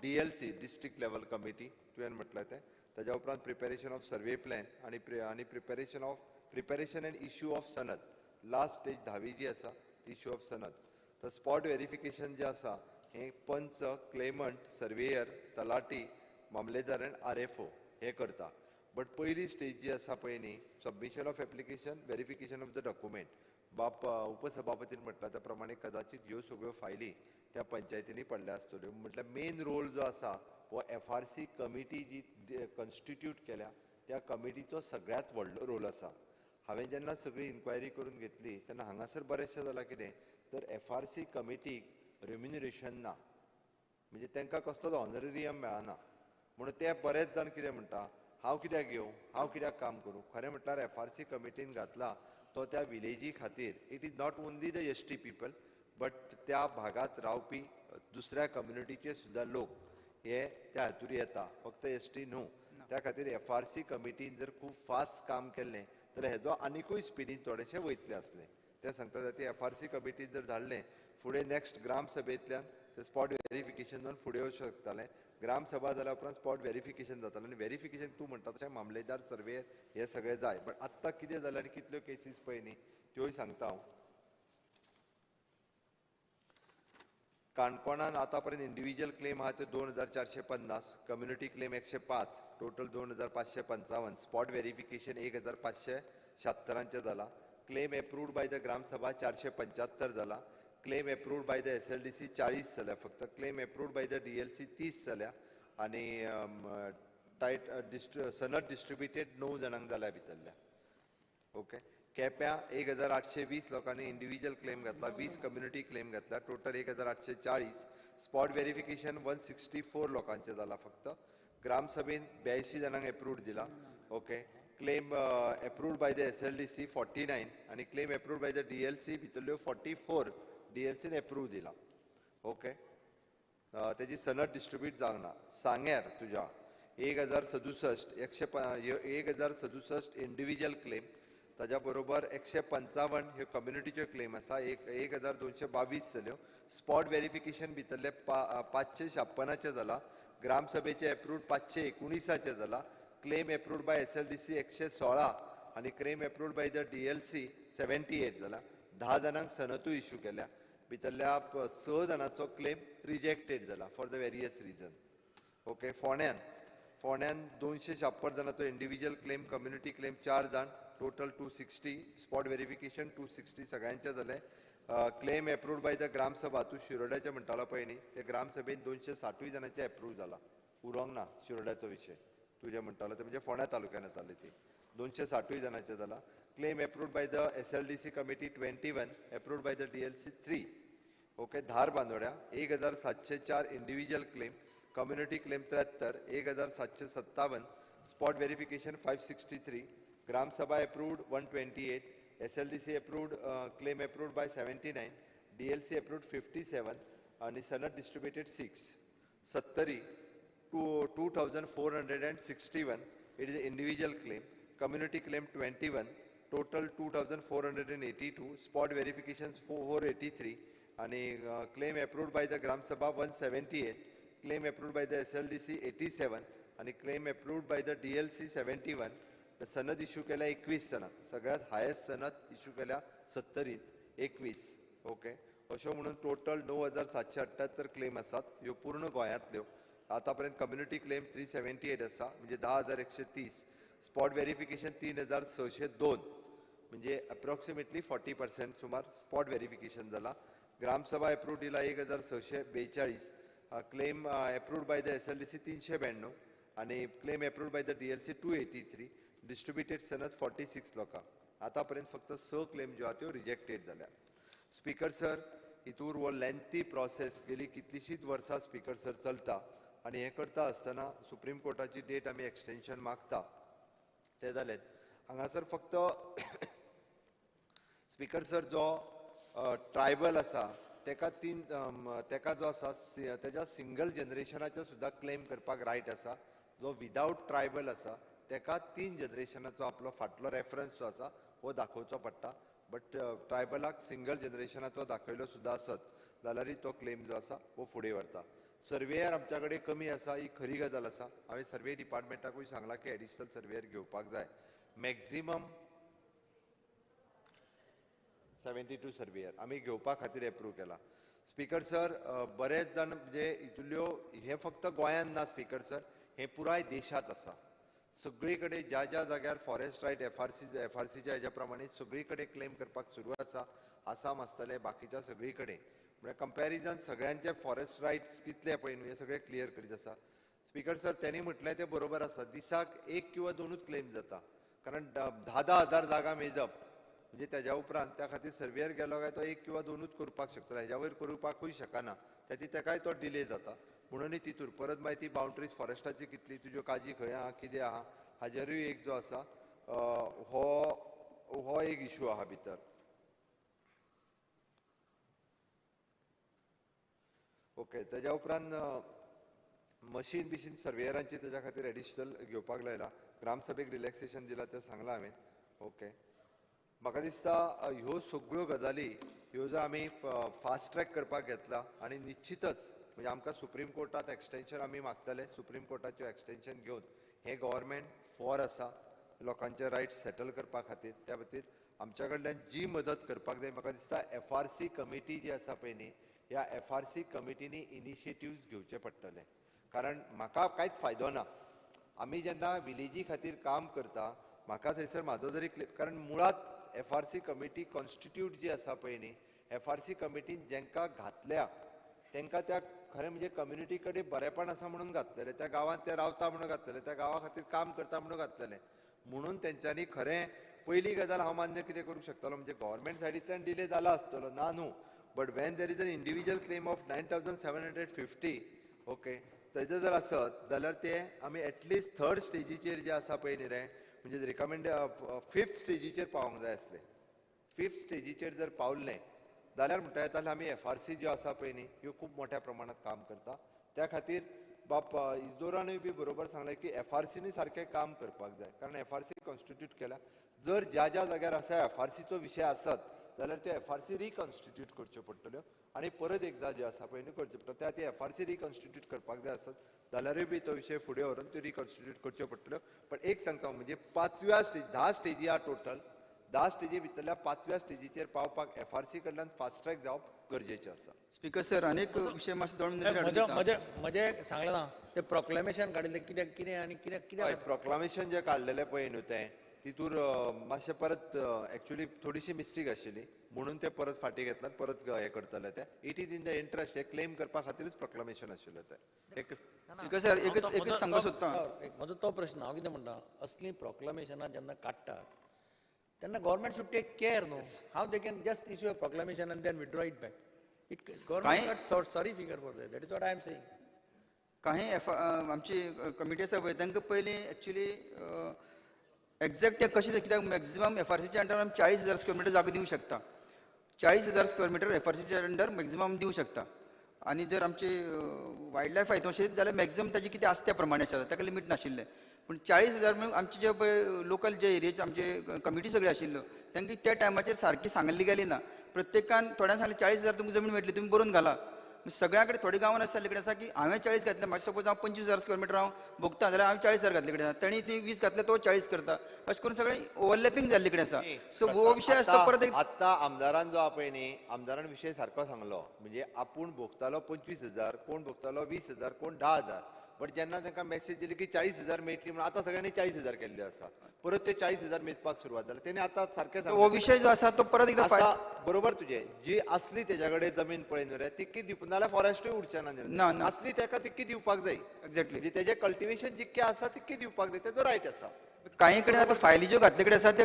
DLC, district level committee, तुवें म्हटलें तें. ताज्या उपरांत प्रिपेरेशन ऑफ सर्वे प्लॅन आनी प्रिपेरेशन एंड इश्यू ऑफ सनद. लास्ट स्टेज 10वी जी आसा इश्यू ऑफ सनद. तर स्पॉट वेरिफिकेशन जें आसा हें पंच, क्लेमंट, सर्वेयर, तलाटी, मामलेदार आनी RFO हे करता. बट पयली स्टेज जी आसा पळय न्ही, submission of application, verification of the document. बाप उपसभापतीन म्हटलां त्या प्रमाणे कदाचित ह्यो सगळ्यो फायली त्या पंचायतींनी पडल्या आसतल्यो. म्हटल्यार मेन रोल जो आसा हो FRC committee जी कॉन्स्टिट्यूट केल्या त्या कमिटीचो सगळ्यांत व्हडलो रोल आसा. हांवें जेन्ना सगळी इन्क्वायरी करून घेतली तेन्ना हांगासर बरेंचशें जालां कितें तर FRC कमिटीक रेम्युनरेशन ना, म्हणजे तांकां कसलोच ऑनरेरियम मेळना. म्हणून ते बरेच जाण कितें म्हणटा, हांव कित्याक येवं, हांव कित्याक काम करूं. खरें म्हटल्यार FRC कमिटीन घातला तो त्या विलेजी खातीर. It is not only the ST people but त्या भागांत रावपी दुसऱ्या कम्युनिटीचे सुद्दां लोक हे त्या हातूर येता, फक्त ST न्हू. त्या खातीर FRC कमिटीन जर खूब फास्ट काम केल्लें जाल्यार हेजो आनिकूय स्पिडीन थोडेशें वयतलें आसलें. तें सांगता जाती FRC कमिटीन जर धाडलें फुडें नेक्स्ट ग्रामसभेंतल्यान ते स्पॉट वेरिफिकेशन जावन फुडें वचूंक शकतालें. ग्रामसभा जाल्या उपरांत स्पॉट वेरिफिकेशन जातालें आनी वेरिफिकेशन तूं म्हणटा तशें मामलेदार, सर्वेयर हे सगळे जाय. बट आत्तां कितें जालें आनी कितल्यो केसीस पळय न्ही त्योय सांगता हांव. काणकोणान आतां पर्यंत इंडिव्हिज्युअल क्लेम आहा ते 2450, community claim 105, total 2555, spot verification 1576 जाला. Claim approved by the gram sabha 475 जाला. Claim approved by the SLDC 40 जाल्या फक्त. Claim approved by the DLC 30 जाल्या आनी टायट सनद डिस्ट्रिब्युटेड 9 जाणांक जाल्या भितरल्या. ओके. केप्यां 1820 लोकांनी इंडिव्हिज्युअल क्लेम घातला, 20 कम्युनिटी क्लेम घातला, total 1840. Spot verification 164 लोकांचें जाला फक्त. ग्रामसभेन 82 जाणांक एप्रूव्ड दिला. Okay. Claim approved by the SLDC 49 आनी claim approved by the DLC भितरल्यो 44 डीएलसीन एप्रूव दिला. ओके, तेजी सनद डिस्ट्रिब्यूट जावंक ना. सांग्यार तुज्या 1067 1067 इंडिविज्युअल क्लेम, ताज्या बरोबर 155 ह्यो कम्युनिटीच्यो क्लेम आसा. 1222 जाल्यो. स्पॉट वेरिफिकेशन भितरले 556 जाला. ग्रामसभेचे एप्रूव्ड 519 जाला. Claim approved by SLDC 116 आनी claim approved by the DLC 78 जाला. 10 जाणांक सनतूय इश्यू केल्या. भितरल्या 6 जाणांचो क्लेम रिजेक्टेड जाला for the various reason. Okay, फोंड्यान 256 जाणांचो इंडिविज्युअल क्लेम, कम्युनिटी क्लेम 4 जाण, टोटल 260. स्पॉट वेरिफिकेशन 260 सगळ्यांचे जालें. Claim approved by the Gram Sabha, तूं शिरोड्याचें म्हणटालो पळय न्ही, ते ग्रामसभेन 260 जाणांचे एप्रूव जाला. उरोंक ना शिरोड्याचो विशय, तुजें म्हणटालो ते म्हणजे फोंड्या तालुक्यान येताले ती 260 जाणांचे जाला. Claim approved by the SLDC committee 21, approved by the DLC 3. Okay, Dharbandora 1704 individual claim, community claim 73, 1757, spot verification 563, Gram Sabha approved 128, SLDC approved claim approved by 79, DLC approved 57 आनी सनद distributed 6. Sattari 2461, it is individual claim, community claim 21, total 2482, spot verification 483 आनी claim approved by the Gram Sabha 178, claim approved by the SLDC 87 आनी claim approved by the DLC 71. सनद issue केल्या 21 जाणांक, सगळ्यात highest सनद issue केल्या सत्तरीत 21. ओके, अश्यो म्हणून टोटल 9778 क्लेम आसात ह्यो पूर्ण गोंयांतल्यो. आतां पर्यंत कम्युनिटी क्लेम 378 आसा, म्हणजे 10130. स्पॉट वेरिफिकेशन 3602, म्हणजे अप्रॉक्सिमेटली 40% सुमार स्पॉट वेरिफिकेशन जाला. ग्रामसभा एप्रूव्ड दिला 1642, claim approved by the SLDC 392 आनी claim approved by the DLC 283. Distributed सनद 46 लोकांक. आतां पर्यंत फक्त 6 क्लेम ज्यो आहा त्यो रिजेक्टेड जाल्या. स्पीकर सर, हितूर हो लेंथी प्रोसेस गेली कितलीशींच वर्सां स्पीकर सर चलता आनी हें करता आसतना सुप्रीम कोर्टाची डेट आमी एक्सटेंशन मागता तें जालें. हांगासर फक्त स्पीकर सर जो ट्रायबल आसा तेका तेका जो आसा तेज्या सिंगल जनरेशनाचो सुद्दां क्लेम करपाक रायट आसा. जो विदावट ट्रायबल आसा तेका 3 जनरेशनाचो आपलो फाटलो रेफरन्स जो आसा हो दाखोवचो पडटा. बट ट्रायबलाक सिंगल जनरेशनाचो दाखयलो सुद्दां आसत जाल्यारय तो क्लेम जो आसा हो फुडें व्हरता. सर्वेयर आमच्या कडेन कमी आसा ही खरी गजाल आसा. हांवें सर्वे डिपार्टमेंटाकूय सांगलां की एडिशनल सर्वेयर घेवपाक जाय. मॅक्झिमम 72 सर्वेयर आमी घेवपा खातीर एप्रूव केला. स्पीकर सर, बरेच जाण म्हणजे हितुल्यो हें फक्त गोंयांत ना स्पीकर सर, हें पुराय देशांत आसा. सगळे कडेन ज्या ज्या जाग्यार फॉरेस्ट रायट एफआरसीच्या हेज्या प्रमाणे सगळे कडेन क्लेम करपाक सुरू आसा. आसाम आसतलें, बाकीच्या सगळी कडेन, म्हळ्यार कंपॅरिजन सगळ्यांचे फॉरेस्ट रायट्स कितले पळय न्हू हें सगळें क्लियर करीत आसा. स्पीकर सर, तेणी म्हटलें तें बरोबर आसा. दिसाक 1 किंवा 2 क्लेम जाता, कारण 10-10 हजार जागा मेजप म्हणजे तेज्या उपरांत त्या खातीर सर्वेयर गेलो काय तो 1 किंवा 2 करपाक शकतलो, हेज्या वयर करपाकूय शकना, त्या तेकाय तो डिले जाता. म्हणूनय तितूर परत मागीर ती बाउंड्रीज फॉरेस्टाची कितली, तुज्यो काजी खंय आहा कितें आहा हाजेरूय एक जो आसा हो एक इशू आहा भितर. ओके, तेज्या उपरांत मशीन बिशीन सर्वेयरांची तेज्या खातीर एडिशनल घेवपाक लायला. ग्रामसभेक रिलॅक्सेशन दिलां तें सांगलां हांवें. ओके, म्हाका दिसता ह्यो सगळ्यो गजाली ह्यो जर आमी फास्ट ट्रॅक करपाक घेतला आनी निश्चितच म्हणजे आमकां सुप्रीम कोर्टांत एक्सटेंशन आमी मागतले. सुप्रीम कोर्टाच्यो एक्सटेंशन घेवन हें गव्हर्मेंट फॉर आसा लोकांचे रायट्स सेटल करपा खातीर. त्या खातीर आमच्या कडल्यान जी मदत करपाक जाय, म्हाका दिसता एफआरसी कमिटी जी आसा पळय न्ही, ह्या एफआरसी कमिटीनी इनिशिएटिव्स घेवचे पडटले. कारण म्हाका कांयच फायदो ना, आमी जेन्ना विलेजी खातीर काम करता म्हाका थंयसर म्हाजो जरी क्लेम, कारण मुळांत एफआरसी कमिटी कॉन्स्टिट्यूट जी आसा पळय न्ही, एफआरसी कमिटीन जेंकां घातल्या तेंकां त्या खरें म्हणजे कम्युनिटी कडेन बरेपण आसा म्हणून घातलेलें, त्या गांवांत ते रावता म्हणून घातलेलें, त्या गांवा खातीर काम करता म्हणून घातलेलें. म्हणून तेंच्यांनी खरें पयली गजाल हांव मान्य कितें करूंक शकतलो म्हणजे गव्हर्मेंट सायडींतल्यान डिले जाला आसतलो, ना न्हू, but when there is an individual claim of 9750, okay, तेजें जर आसत जाल्यार ते आमी एटलिस्ट थर्ड स्टेजीचेर जे आसा पळय न्ही रे, म्हणजे रिकमेंड फिफ्थ स्टेजीचेर पावोंक जाय आसलें. फिफ्थ स्टेजीचेर जर पावल्लें जाल्यार म्हणटा येतालें आमी एफ आर सी ज्यो आसा पळय न्ही, ह्यो खूब मोठ्या प्रमाणात काम करता. त्या खातीर बाब इजदोरानूय बी बरोबर सांगलें की एफ आर सीनी सारकें काम करपाक जाय, कारण एफ आर सी कॉन्स्टिट्यूट केल्या. जर ज्या ज्या जाग्यार आसा एफ आर सीचो विशय आसत जाल्यार त्यो एफ आर सी रिकॉन्स्टिट्यूट करच्यो पडटल्यो आनी परत एकदां ज्यो आसा पळय न्ही करच्यो पडटल्यो. त्या खातीर एफ आर सी रिकॉन्स्टिट्यूट करपाक जाय आसत जाल्यारूय बी तो विशय फुडें व्हरून त्यो रिकॉन्स्टिट्यूट करच्यो पडटल्यो. पण एक सांगता, म्हणजे पांचव्या स्टेज, 10 स्टेजी आहा टोटल, 10 स्टेजी भितरल्या पांचव्या स्टेजीचेर पावपाक एफ आर सी कडल्यान फास्ट ट्रॅक जावप गरजेचें आसा. स्पीकर सर, अनेक विशय मातसो 2 मिनटां. म्हजो म्हजे म्हजे सांगलें ना, ते प्रोक्लेमेशन काडिल्लें कित्याक, कितें आनी कित्याक हय. कित्याक? प्रोक्लामेशन जें काडलेलें पळय न्हू, तें तितूर मातशें परत एक्चुली थोडीशी मिस्टेक आशिल्ली म्हणून ते परत फाटीं घेतला, परत हें करतले ते. It is in the interest, हे क्लेम करपा खातीरूच प्रोक्लामेशन आशिल्लें तें एक. स्पीकर सर, एकच एकच सांगपाक सोदता. म्हजो तो प्रश्न, हांव कितें म्हणटा, असलीं प्रोक्लमेशनां जेन्ना काडटात तेन्ना government should take care न्हू, how they can just issue a proclamation and then withdraw it back. It government sorry figure for that. That is what I am saying. काही एफ आमची कमिटी आसा पळय, तांकां पयलीं एक्चुली एग्जॅक्ट तें कशें, कित्याक मॅक्झिमम एफ आर सीच्या अंडर आमी 40,000 स्क्वेअर मिटर जागो दिवंक शकता. 40,000 स्क्वेअर मिटर एफ आर सीच्या अंडर मॅक्झिमम दिवंक शकता आनी जर आमची वायल्ड लायफ हातूंत अशें जाल्यार मॅक्झिमम ताजी कितें आसा त्या प्रमाणे आसा, ताका लिमीट नाशिल्लें. पूण 40,000 म्हणून आमचे जे पळय लोकल जे एरियेचे आमचे कमिटी सगळी आशिल्ल्यो, तांकां त्या टायमाचेर सारकी सांगली गेली ना. प्रत्येकान थोड्यांक सांगलें, 40,000 तुमकां जमीन मेळटली, तुमी बरोवन घाला. सगळ्या कडेन थोडे गांवांत आसता कडेन आसा की हांवें 40 घातले, म्हाका सपोज हांव 25,000 स्क्वेअर मिटर हांव भोगता जाल्यार हांवें 40,000 घातले कडेन आसा, तेणी ती 20 घातले, तो 40 करता, अशें करून सगळें ओवरलॅपींग जाल्ले कडेन आसा. सो हो विशय आसता परत एक. आत्तां आमदारान जो पळय न्ही, आमदारान विशय सारको सांगलो. म्हणजे आपूण भोगतालो 25,000, कोण भोगतालो 20,000, कोण 10,000, बट जेन्ना तांकां मॅसेज दिली की 40,000 मेळटली म्हणून, आतां सगळ्यांनी 40,000 केल्ल्यो आसा. परत ते 40,000 मेजपाक सुरवात जाली तेणी आतां सारकें. हो विशय जो आसा तो परत एकदां आसा बरोबर तुजें. जी आसली तेज्या कडेन जमीन पळय न्हू रे, तितकी दिवप, नाजाल्यार फॉरेस्टूय उरचें ना. ना, ना. आसली तेका तितकी दिवपाक जाय. एक्झॅक्टली. म्हणजे तेजें कल्टिवेशन जितकें आसा तितकी दिवपाक जाय, तेजो रायट आसा. काही कडेन आतां फायली ज्यो घातले कडेन आसा, ते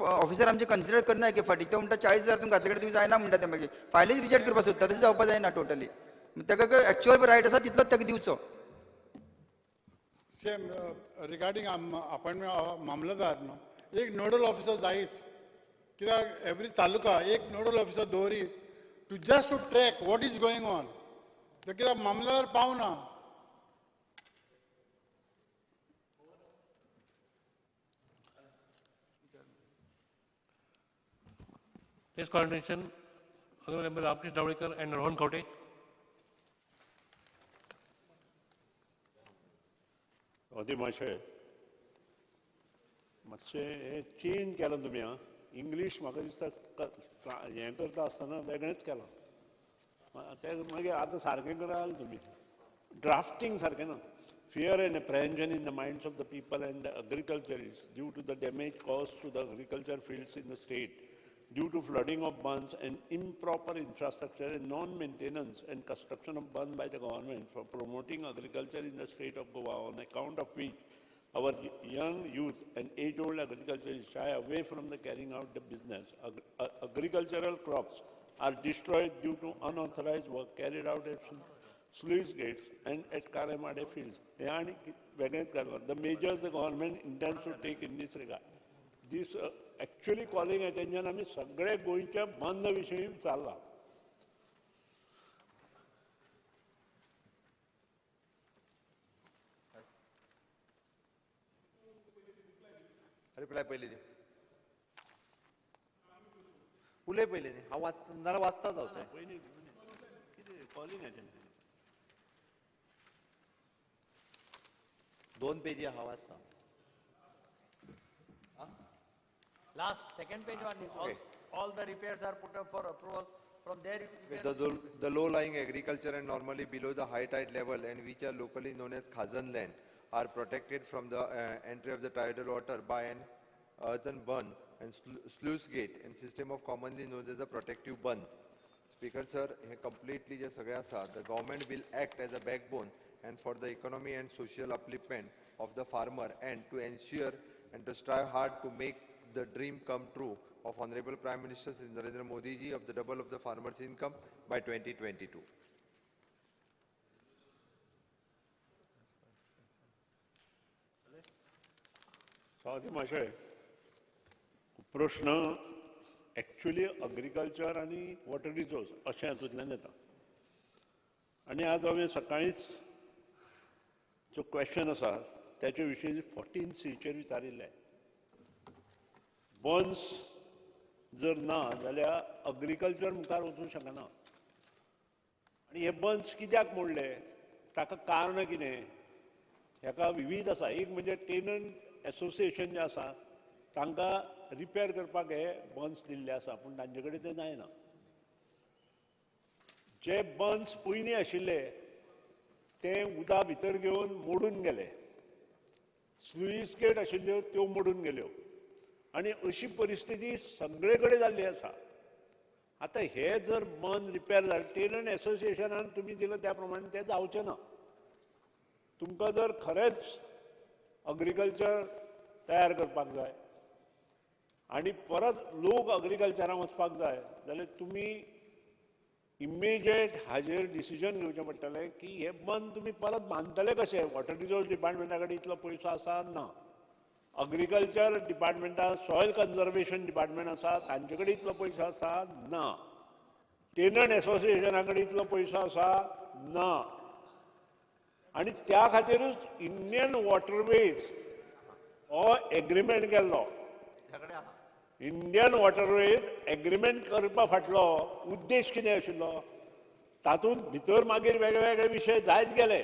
ऑफिसर आमचे कन्सिडर करना. एके फावटी तो म्हणटा 40,000 तुमी घातले कडेन तुमी जायना म्हणटा, ते मागीर फायलीच रिजेक्ट करपाक सोदता. तशें जावपाक जायना टोटली. ताका एक्चुअल रायट आसा तितलोच ताका दिवचो. सेम रिगार्डींग अपॉइंटमेंट मामलेदार न्हू, एक नोडल ऑफिसर जायच, कित्याक एवरी तालुका एक नोडल ऑफिसर दवरी to just to track what is going on. ते कित्याक मामलेदार पावना. Next coordination, Honorable Member Ramkrishna Dhavalikar and Rohan Khaunte. अदी मातशें मातशें हें चेंज केलां तुमी. आं, इंग्लीश म्हाका दिसता हें करता आसतना वेगळेंच केलां तें. मागीर आतां सारकें कराल तुमी, ड्राफ्टींग सारकें ना. Fear and apprehension in the minds of the people and the agriculturists due to the damage caused to the agriculture fields in the state due to flooding of bunds and improper infrastructure and non-maintenance and construction of bund by the government for promoting agriculture in the state of Goa, on account of which our young youth and age-old agriculturists shy away from the carrying out the business. Agricultural crops are destroyed due to unauthorized work carried out at sluice gates and at Karemade fields. हे आनी वेगळेंच घालून the measures the government intends to take in this regard. This actually calling attention आमी सगळे गोंयच्या बंद विशयी चल्ला. रिप्लाय पयलीं दी, उलय पयलीं न्ही. हांव वाच नाल्यार वाचता जावं. पयलीं कितें कॉलिंग अटेन्शन? दोन पेजी हांव वाचता. Last second page one, all the repairs are put up for approval. From there, you can The low-lying agriculture and normally below the high tide level and which are locally known as Khazan land are protected from the entry of the tidal water by an earthen bund and sluice gate and system of commonly known as a protective bund. Speaker sir, hey completely जे सगळें आसा, the government will act as a backbone and for the economy and social upliftment of the farmer and to ensure and to strive hard to make the dream come true of Honorable Prime Minister Shri Narendra Modi ji of the double of the farmers' income by 2022. Swati माशे, प्रश्न actually agriculture आनी water resource अशें हातूंतल्यान येता. आनी आज हांवें सकाळींच जो क्वेश्चन आसा त्याचे विशीं 14C विचारिल्लें. बन्स जर ना जाल्यार अग्रिकल्चर मुखार वचूंक शकना. आनी हे बन्स कित्याक मोडले, ताका कारण कितें, हेका विविध आसा. एक म्हणजे टेनंट एसोसिएशन जें आसा तांकां रिपेर करपाक हे बन्स दिल्ले आसा, पूण तांचे कडेन ते जायना. जे बन्स पयलीं आशिल्ले ते उदक भितर घेवन मोडून गेले, स्लुईस गेट आशिल्ल्यो त्यो मोडून गेल्यो, आनी अशी परिस्थिती सगळे कडेन जाल्ली आसा. आतां हे जर बंद रिपेर जाले, टेनंट एसोसिएशनान तुमी दिलां त्या प्रमाणे तें जावचें ना. तुमकां जर खरेंच अग्रिकल्चर तयार करपाक जाय आनी परत लोक अग्रिकल्चरान वचपाक जाय जाल्यार तुमी इमिजिएट हाजेर डिसिजन घेवचें पडटलें की हे बंद तुमी परत बांदतले कशे. वॉटर रिसोर्स डिपार्टमेंटा कडेन इतलो पयसो आसा ना, अग्रिकल्चर डिपार्टमेंटा सॉयल कन्जर्वेशन डिपार्टमेंट आसा तांचे कडेन इतलो पयसो आसा ना, टेनंट एसोसिएशना कडेन इतलो पयसो आसा ना. आनी त्या खातीरूच इंडियन वॉटरवेज हो एग्रीमेंट केल्लो. इंडियन वॉटरवेज एग्रीमेंट करपा फाटलो उद्देश कितें आशिल्लो, तातूंत भितर मागीर वेगळे वेगळे विशय जायत गेले.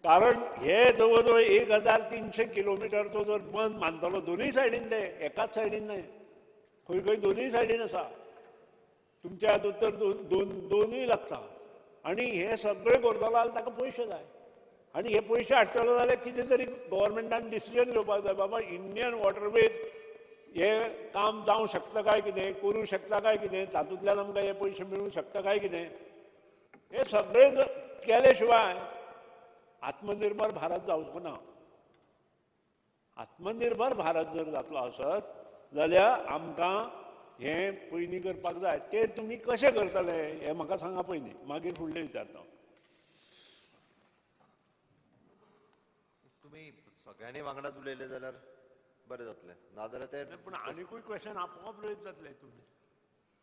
कारण हे जवळ जवळ 1300 किलोमिटरचो जर बंद बांदतलो दोनूय सायडीन, ते एकाच सायडीन न्हय, खंय खंय दोनूय सायडीन आसा. तुमच्या हातूंत तर दोनूय लागता. आनी हे सगळे करतलो जाल्यार ताका पयशे जाय, आनी हे पयशे हाडटलो जाल्यार कितें तरी गव्हर्मेंटान डिसिजन घेवपाक जाय, बाबा इंडियन वॉटरवेज हे काम जावं शकता काय कितें, करूं शकता काय कितें, तातूंतल्यान आमकां हे पयशे मेळूंक शकता काय कितें. हे सगळें केले शिवाय आत्मनिर्भर भारत जावचो ना. आत्मनिर्भर भारत जर जातलो आसत जाल्यार आमकां हें पयलीं करपाक जाय. तें तुमी कशें करतले हें म्हाका सांगा पयलीं, मागीर फुडलें विचारता. तुमी सगळ्यांनी वांगडाच उलयले जाल्यार बरें जातलें, नाजाल्यार ते पूण आनिकूय क्वेश्चन आपोआप रयत जातलें. तुमी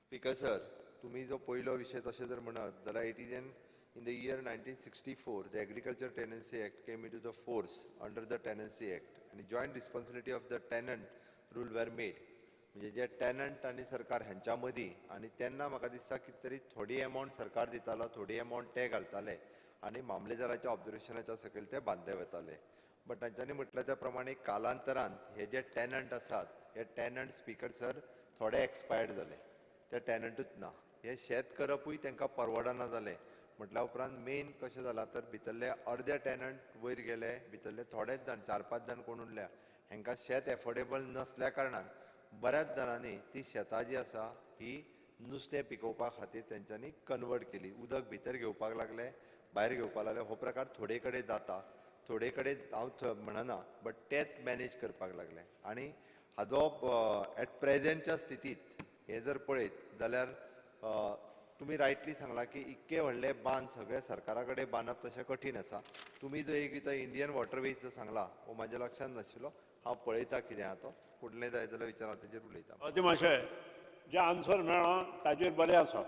स्पीकर सर, तुमी जो पयलो विशय तशें जर म्हणत जाल्यार it is an in the year 1964 the agriculture tenancy act came into the force under the tenancy act आनी joint responsibility of the tenant rule were made. म्हणजे जे टेनंट आनी सरकार हांच्या मदीं, आनी तेन्ना म्हाका दिसता कितें तरी थोडी एमावंट सरकार दितालो, थोडी एमावंट ते घालताले आनी मामलेदाराच्या ऑब्जर्वेशनाच्या सकयल ते बांदले वताले. बट तांच्यांनी म्हटलें त्या प्रमाणे कालांतरान हे जे टेनंट आसात हे टेनंट स्पीकर सर थोडे एक्सपायर्ड जाले, ते टेनंटूच ना. हे शेत करपूय तांकां परवडना जालें. म्हटल्या उपरांत मेन कशें जालां तर भितरले अर्दे टेनंट वयर गेले, भितरले थोडेच जाण 4-5 जाण कोण उरल्या, हांकां शेत एफोर्डेबल नसल्या कारणान बऱ्याच जाणांनी ती शेतां जी आसा ही नुस्तें पिकोवपा खातीर तेंच्यांनी कन्वर्ट केली. उदक भितर घेवपाक लागले, भायर घेवपाक लागले. हो प्रकार थोडे कडेन जाता, थोडे कडेन हांव म्हणना, बट तेच मॅनेज करपाक लागले. आनी हाजो एट प्रेजेंटच्या स्थितीत हे जर पळयत जाल्यार तुमी रायटली सांगलां की इतके व्हडले बांद सगळे सरकारा कडेन बांदप तशें कठीण आसा. तुमी जो एक इथं इंडियन वॉटरवेज जो सांगला हो म्हाज्या लक्षांत नाशिल्लो, हांव पळयता कितें आहा तो, फुडलें जाय जाल्यार विचार हांव तेजेर उलयता. अती मातशें जें आन्सर मेळ्ळां ताजेर बरें आसा,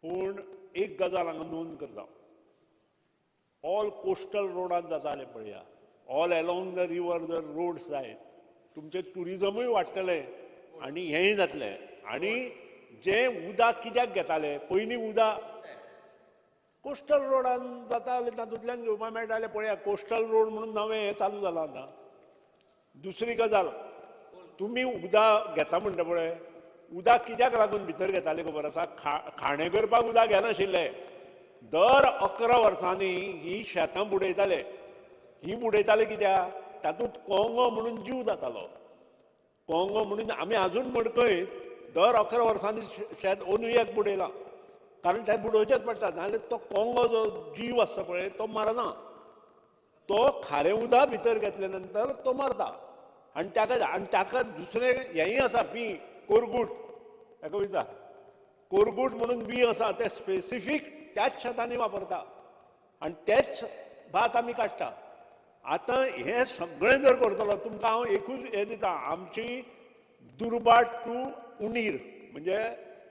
पूण एक गजाल हांगा नोंद करता. ऑल कोस्टल रोडान जाताले पळया, ऑल एलॉंग the river जर रोड्स जायत तुमचें ट्युरिजमूय वाडटलें आनी हेंय जातलें. आनी जें उदक कित्याक घेताले पयलीं, उदक कोस्टल रोडान जातालें, तातूंतल्यान घेवपाक मेळटालें. पळया कोस्टल रोड म्हणून नवें हें चालू जालां आतां. दुसरी गजाल, तुमी उदक घेता म्हणटा पळय, उदक कित्याक लागून भितर घेताले खबर आसा? खाणें करपाक उदक घेनाशिल्लें. दर 11 वर्सांनी ही शेतां बुडयताले. ही बुडयताले कित्याक? तातूंत कोंगो म्हणून जीव जातालो. कोंगो म्हणून आमी आजून मडकयत दर 11 वर्सांनी शेत अंदू एक बुडयलां, कारण तें बुडोवचेंच पडटा, नाजाल्यार तो कोंगो जो जीव आसता पळय तो मरना. तो खारें उदक भितर घेतले नंतर तो मरता. आनी ताका दुसरें हेंय आसा, बी कोरगूट, ताका विचार, कोरगूट म्हणून बी आसा, तें स्पेसिफीक त्याच शेतांनी वापरता आनी तेच भात आमी काडटा. आतां हें सगळें जर करतलो तुमकां हांव एकूच हें दिता, आमची दुर्बाट टू उणीर म्हणजे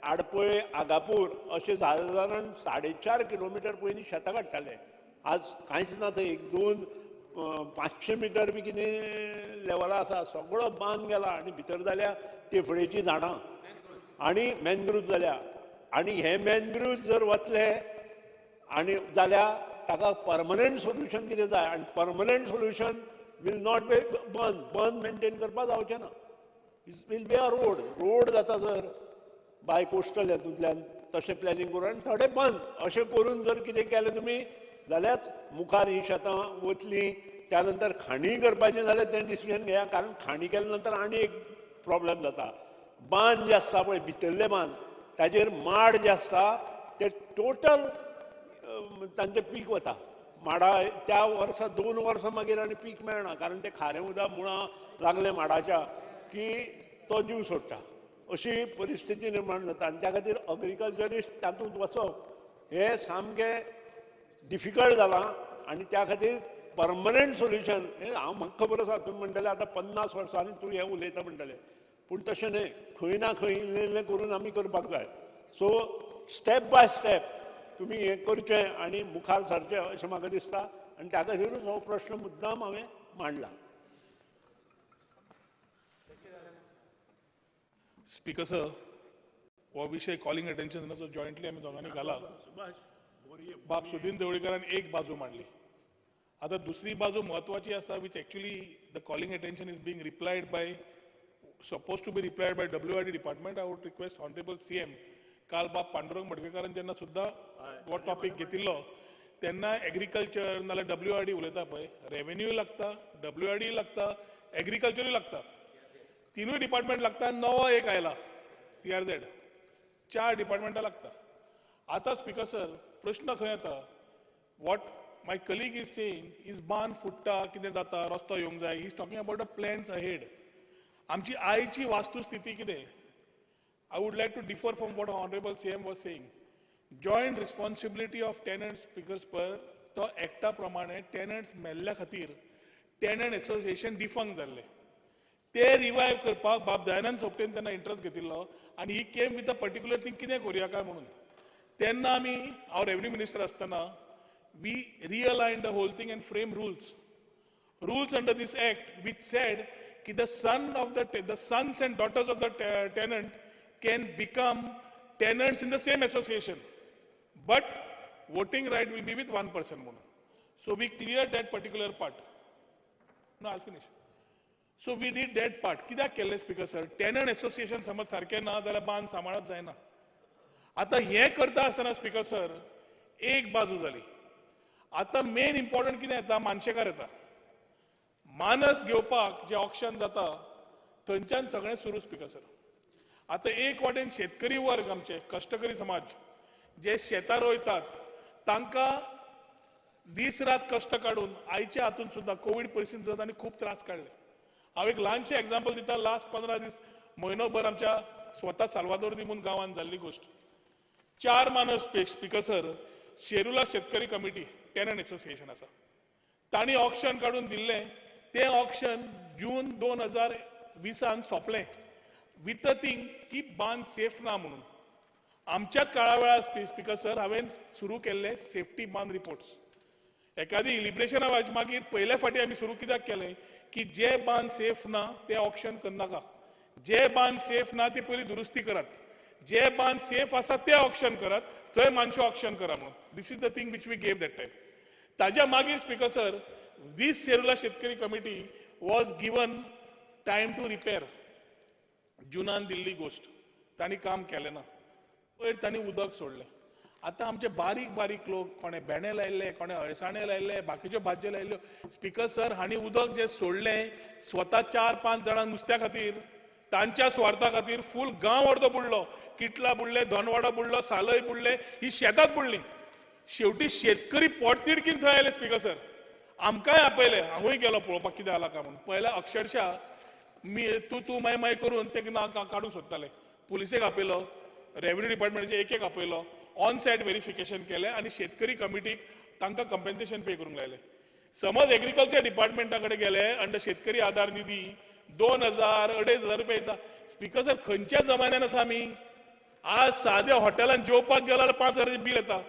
आडपय आगापूर अशें सादारण 4.5 किलोमिटर पयलीं शेतां काडटाले, आज कांयच ना थंय, 1-2 500 मिटर बी कितें लेवला आसा, सगळो बांद गेला आनी भितर जाल्या तेफळेचीं झाडां आनी मॅनग्रूव जाल्या. आनी हे मॅनग्रूव जर वतले आनी जाल्यार ताका परमनंट सोल्युशन कितें जाय, आनी permanent solution will not be bund, bund maintain करपाक जावचें ना, it will be a road, road जाता जर बाय कोस्टल हेतूंतल्यान तशें प्लॅनिंग करून आनी थोडे बंद अशें करून जर कितें केलें तुमी जाल्यार मुखार ही शेतां वतलीं. त्या नंतर खाणी करपाचें जाल्यार तें डिसिजन घेया, कारण खाणी केल्या नंतर आनी एक प्रॉब्लम जाता, बांद जे आसता पळय भितरले बांद ताजेर माड जे आसता ते टोटल तांचें पीक वता, माडा त्या वर्सा 2 वर्सां मागीर आनी पीक मेळना, कारण ते खारें उदक मुळां लागलें माडाच्या की तो जीव सोडटा, अशी परिस्थिती निर्माण जाता. आनी त्या खातीर अग्रिकल्चरिस्ट तातूंत वचप हें सामकें डिफिकल्ट जालां आनी त्या खातीर परमनंट सोल्युशन हें हांव म्हाका खबर आसा, तुमी म्हणटले आतां 50 वर्सांनी तूं हें उलयता म्हणटले, पूण तशें न्हय, खंय ना खंय इल्लें इल्लें करून आमी करपाक जाय. सो स्टेप बाय स्टेप तुमी हें करचें आनी मुखार सरचें अशें म्हाका दिसता आनी त्या खातीरूच हो प्रश्न मुद्दाम हांवें मांडला. स्पीकर सर, हो विशय कॉलिंग अटेन्शनाचो जॉयंटली आमी दोगांनी घाला. बाब सुदीन देवळीकरान एक बाजू मांडली, आतां दुसरी बाजू म्हत्वाची आसा, which actually the calling attention is being replied by, suppose to be replied by WRD department. I would request honourable CM, काल बाब पांडुरंग मडकयकारान जेन्ना सुद्दां हो टॉपीक घेतिल्लो तेन्ना एग्रीकल्चर नाल्यार WRD उलयता पळय, रेवेन्यू लागता, WRD लागता, एग्रीकल्चरूय लागता, तिनूय डिपार्टमेंट लागता, नवो एक आयला CRZ, 4 डिपार्टमेंटां लागता. आतां स्पीकर सर प्रश्न खंय येता, what my colleague is saying is बांद फुट्टा कितें जाता, रस्तो येवंक जाय, he is talking about a plans ahead. आमची आयची वास्तुस्थिती कितें, I would like to differ from what honourable CM was saying. Joint responsibility of tenants speakers पर तो एक्टा प्रमाणे टेनंट्स मेल्ल्या खातीर टेनंट एसोसिएशन डिफंक जाल्लें, ते रिवायव करपाक बाब दयानंद सोपटेन तेन्ना इंट्रस्ट घेतिल्लो आनी he came with a particular thing कितें करुया काय म्हणून. तेन्ना आमी, हांव रेवेन्यू मिनिस्टर आसतना, we realign the whole thing and frame rules, rules under this act which said की the son of the sons and daughters of the tenant can become tenants in the same association, but voting right will be with one person म्हणून. So we clear that particular part. No, I finish. So we did that part. कित्याक केल्लें speaker sir, tenant association समज सारकें ना जाल्यार बांद सांबाळप जायना. आतां हें करता आसतना स्पीकर सर एक बाजू जाली. आतां मेन इम्पॉर्टंट कितें येता, मानशेकार येता, मानस घेवपाक जें ऑक्शन जाता थंयच्यान सगळें सुरू स्पीकर सर. आतां एक वाटेन शेतकरी वर्ग, आमचे कश्टकरी समाज जे शेतां रोयतात तांकां दीस रात कश्ट काडून आयच्या हातून सुद्दां कोवीड परिस्थितीन सुद्दां तांणी खूब त्रास काडले. हांव एक ल्हानशें एग्जाम्पल दिता, लास्ट 15 दीस म्हयनोभर आमच्या स्वता साल्वादोर दी म्हूण गांवांत जाल्ली गोश्ट. 4 मानस स्पीकर सर शेरुला शेतकरी कमिटी टेनंट एसोसिएशन आसा, तांणी ऑक्शन काडून दिल्लें, तें ऑक्शन जून 2020 सोंपलें विथ अ थींग की बांद सेफ ना म्हणून. आमच्याच काळा वेळार स्पीकर सर हांवें सुरू केल्ले सेफ्टी बांद रिपोर्ट्स. एखादी इलिब्रेशना मागीर पयले फावटी आमी सुरू कित्याक केलें की जे बांद सेफ ना ते ऑक्शन करनाका, जे बांद सेफ ना ते पयलीं दुरुस्ती करात, जे बांद सेफ आसा ते ऑक्शन करात, थंय मानशे ऑक्शन करा म्हणून. This is the thing which we gave that time. ताज्या मागीर स्पीकर सर दीस सेरुला शेतकरी committee was given time to repair. जुनान दिल्ली गोश्ट तांणी काम केलें ना, पयर तांणी उदक सोडलें. आतां आमचे बारीक बारीक लोक, कोणें भेंडे लायल्ले, कोणें अळसाणे लायल्ले, बाकीच्यो भाजयो लायल्ल्यो, स्पीकर सर हांणी उदक जें सोडलें स्वता 4-5 जाणांक नुस्त्या खातीर, तांच्या स्वार्था खातीर फूल गांव अर्दो बुडलो, किटला बुडले, धनवाडो बुडलो, सालय बुडले, ही शेतात बुडली. शेवटी शेतकरी पोटतिडकीन थंय आयले स्पीकर सर, आमकांय आपयले, हांवूय गेलो पळोवपाक कितें जाला काय म्हणून. पयल्या अक्षरशा मी तूं तूं माय माय करून ते ना काडूंक सोदताले. पुलिसेक आपयलो, रेवेन्यू डिपार्टमेंटाचे एक एक आपयलो, ऑन सायट वेरिफिकेशन केलें आनी शेतकरी कमिटीक तांकां कंपेन्सेशन पे करूंक लायलें. समज एग्रीकल्चर डिपार्टमेंटा कडेन गेले अंडर शेतकरी आधार निधी 2000 2500 रुपया येता. स्पीकर सर, खंयच्या जमान्यान आसा आमी? आज साद्या हॉटेलान जेवपाक गेलो जाल्यार 5000 बील येता.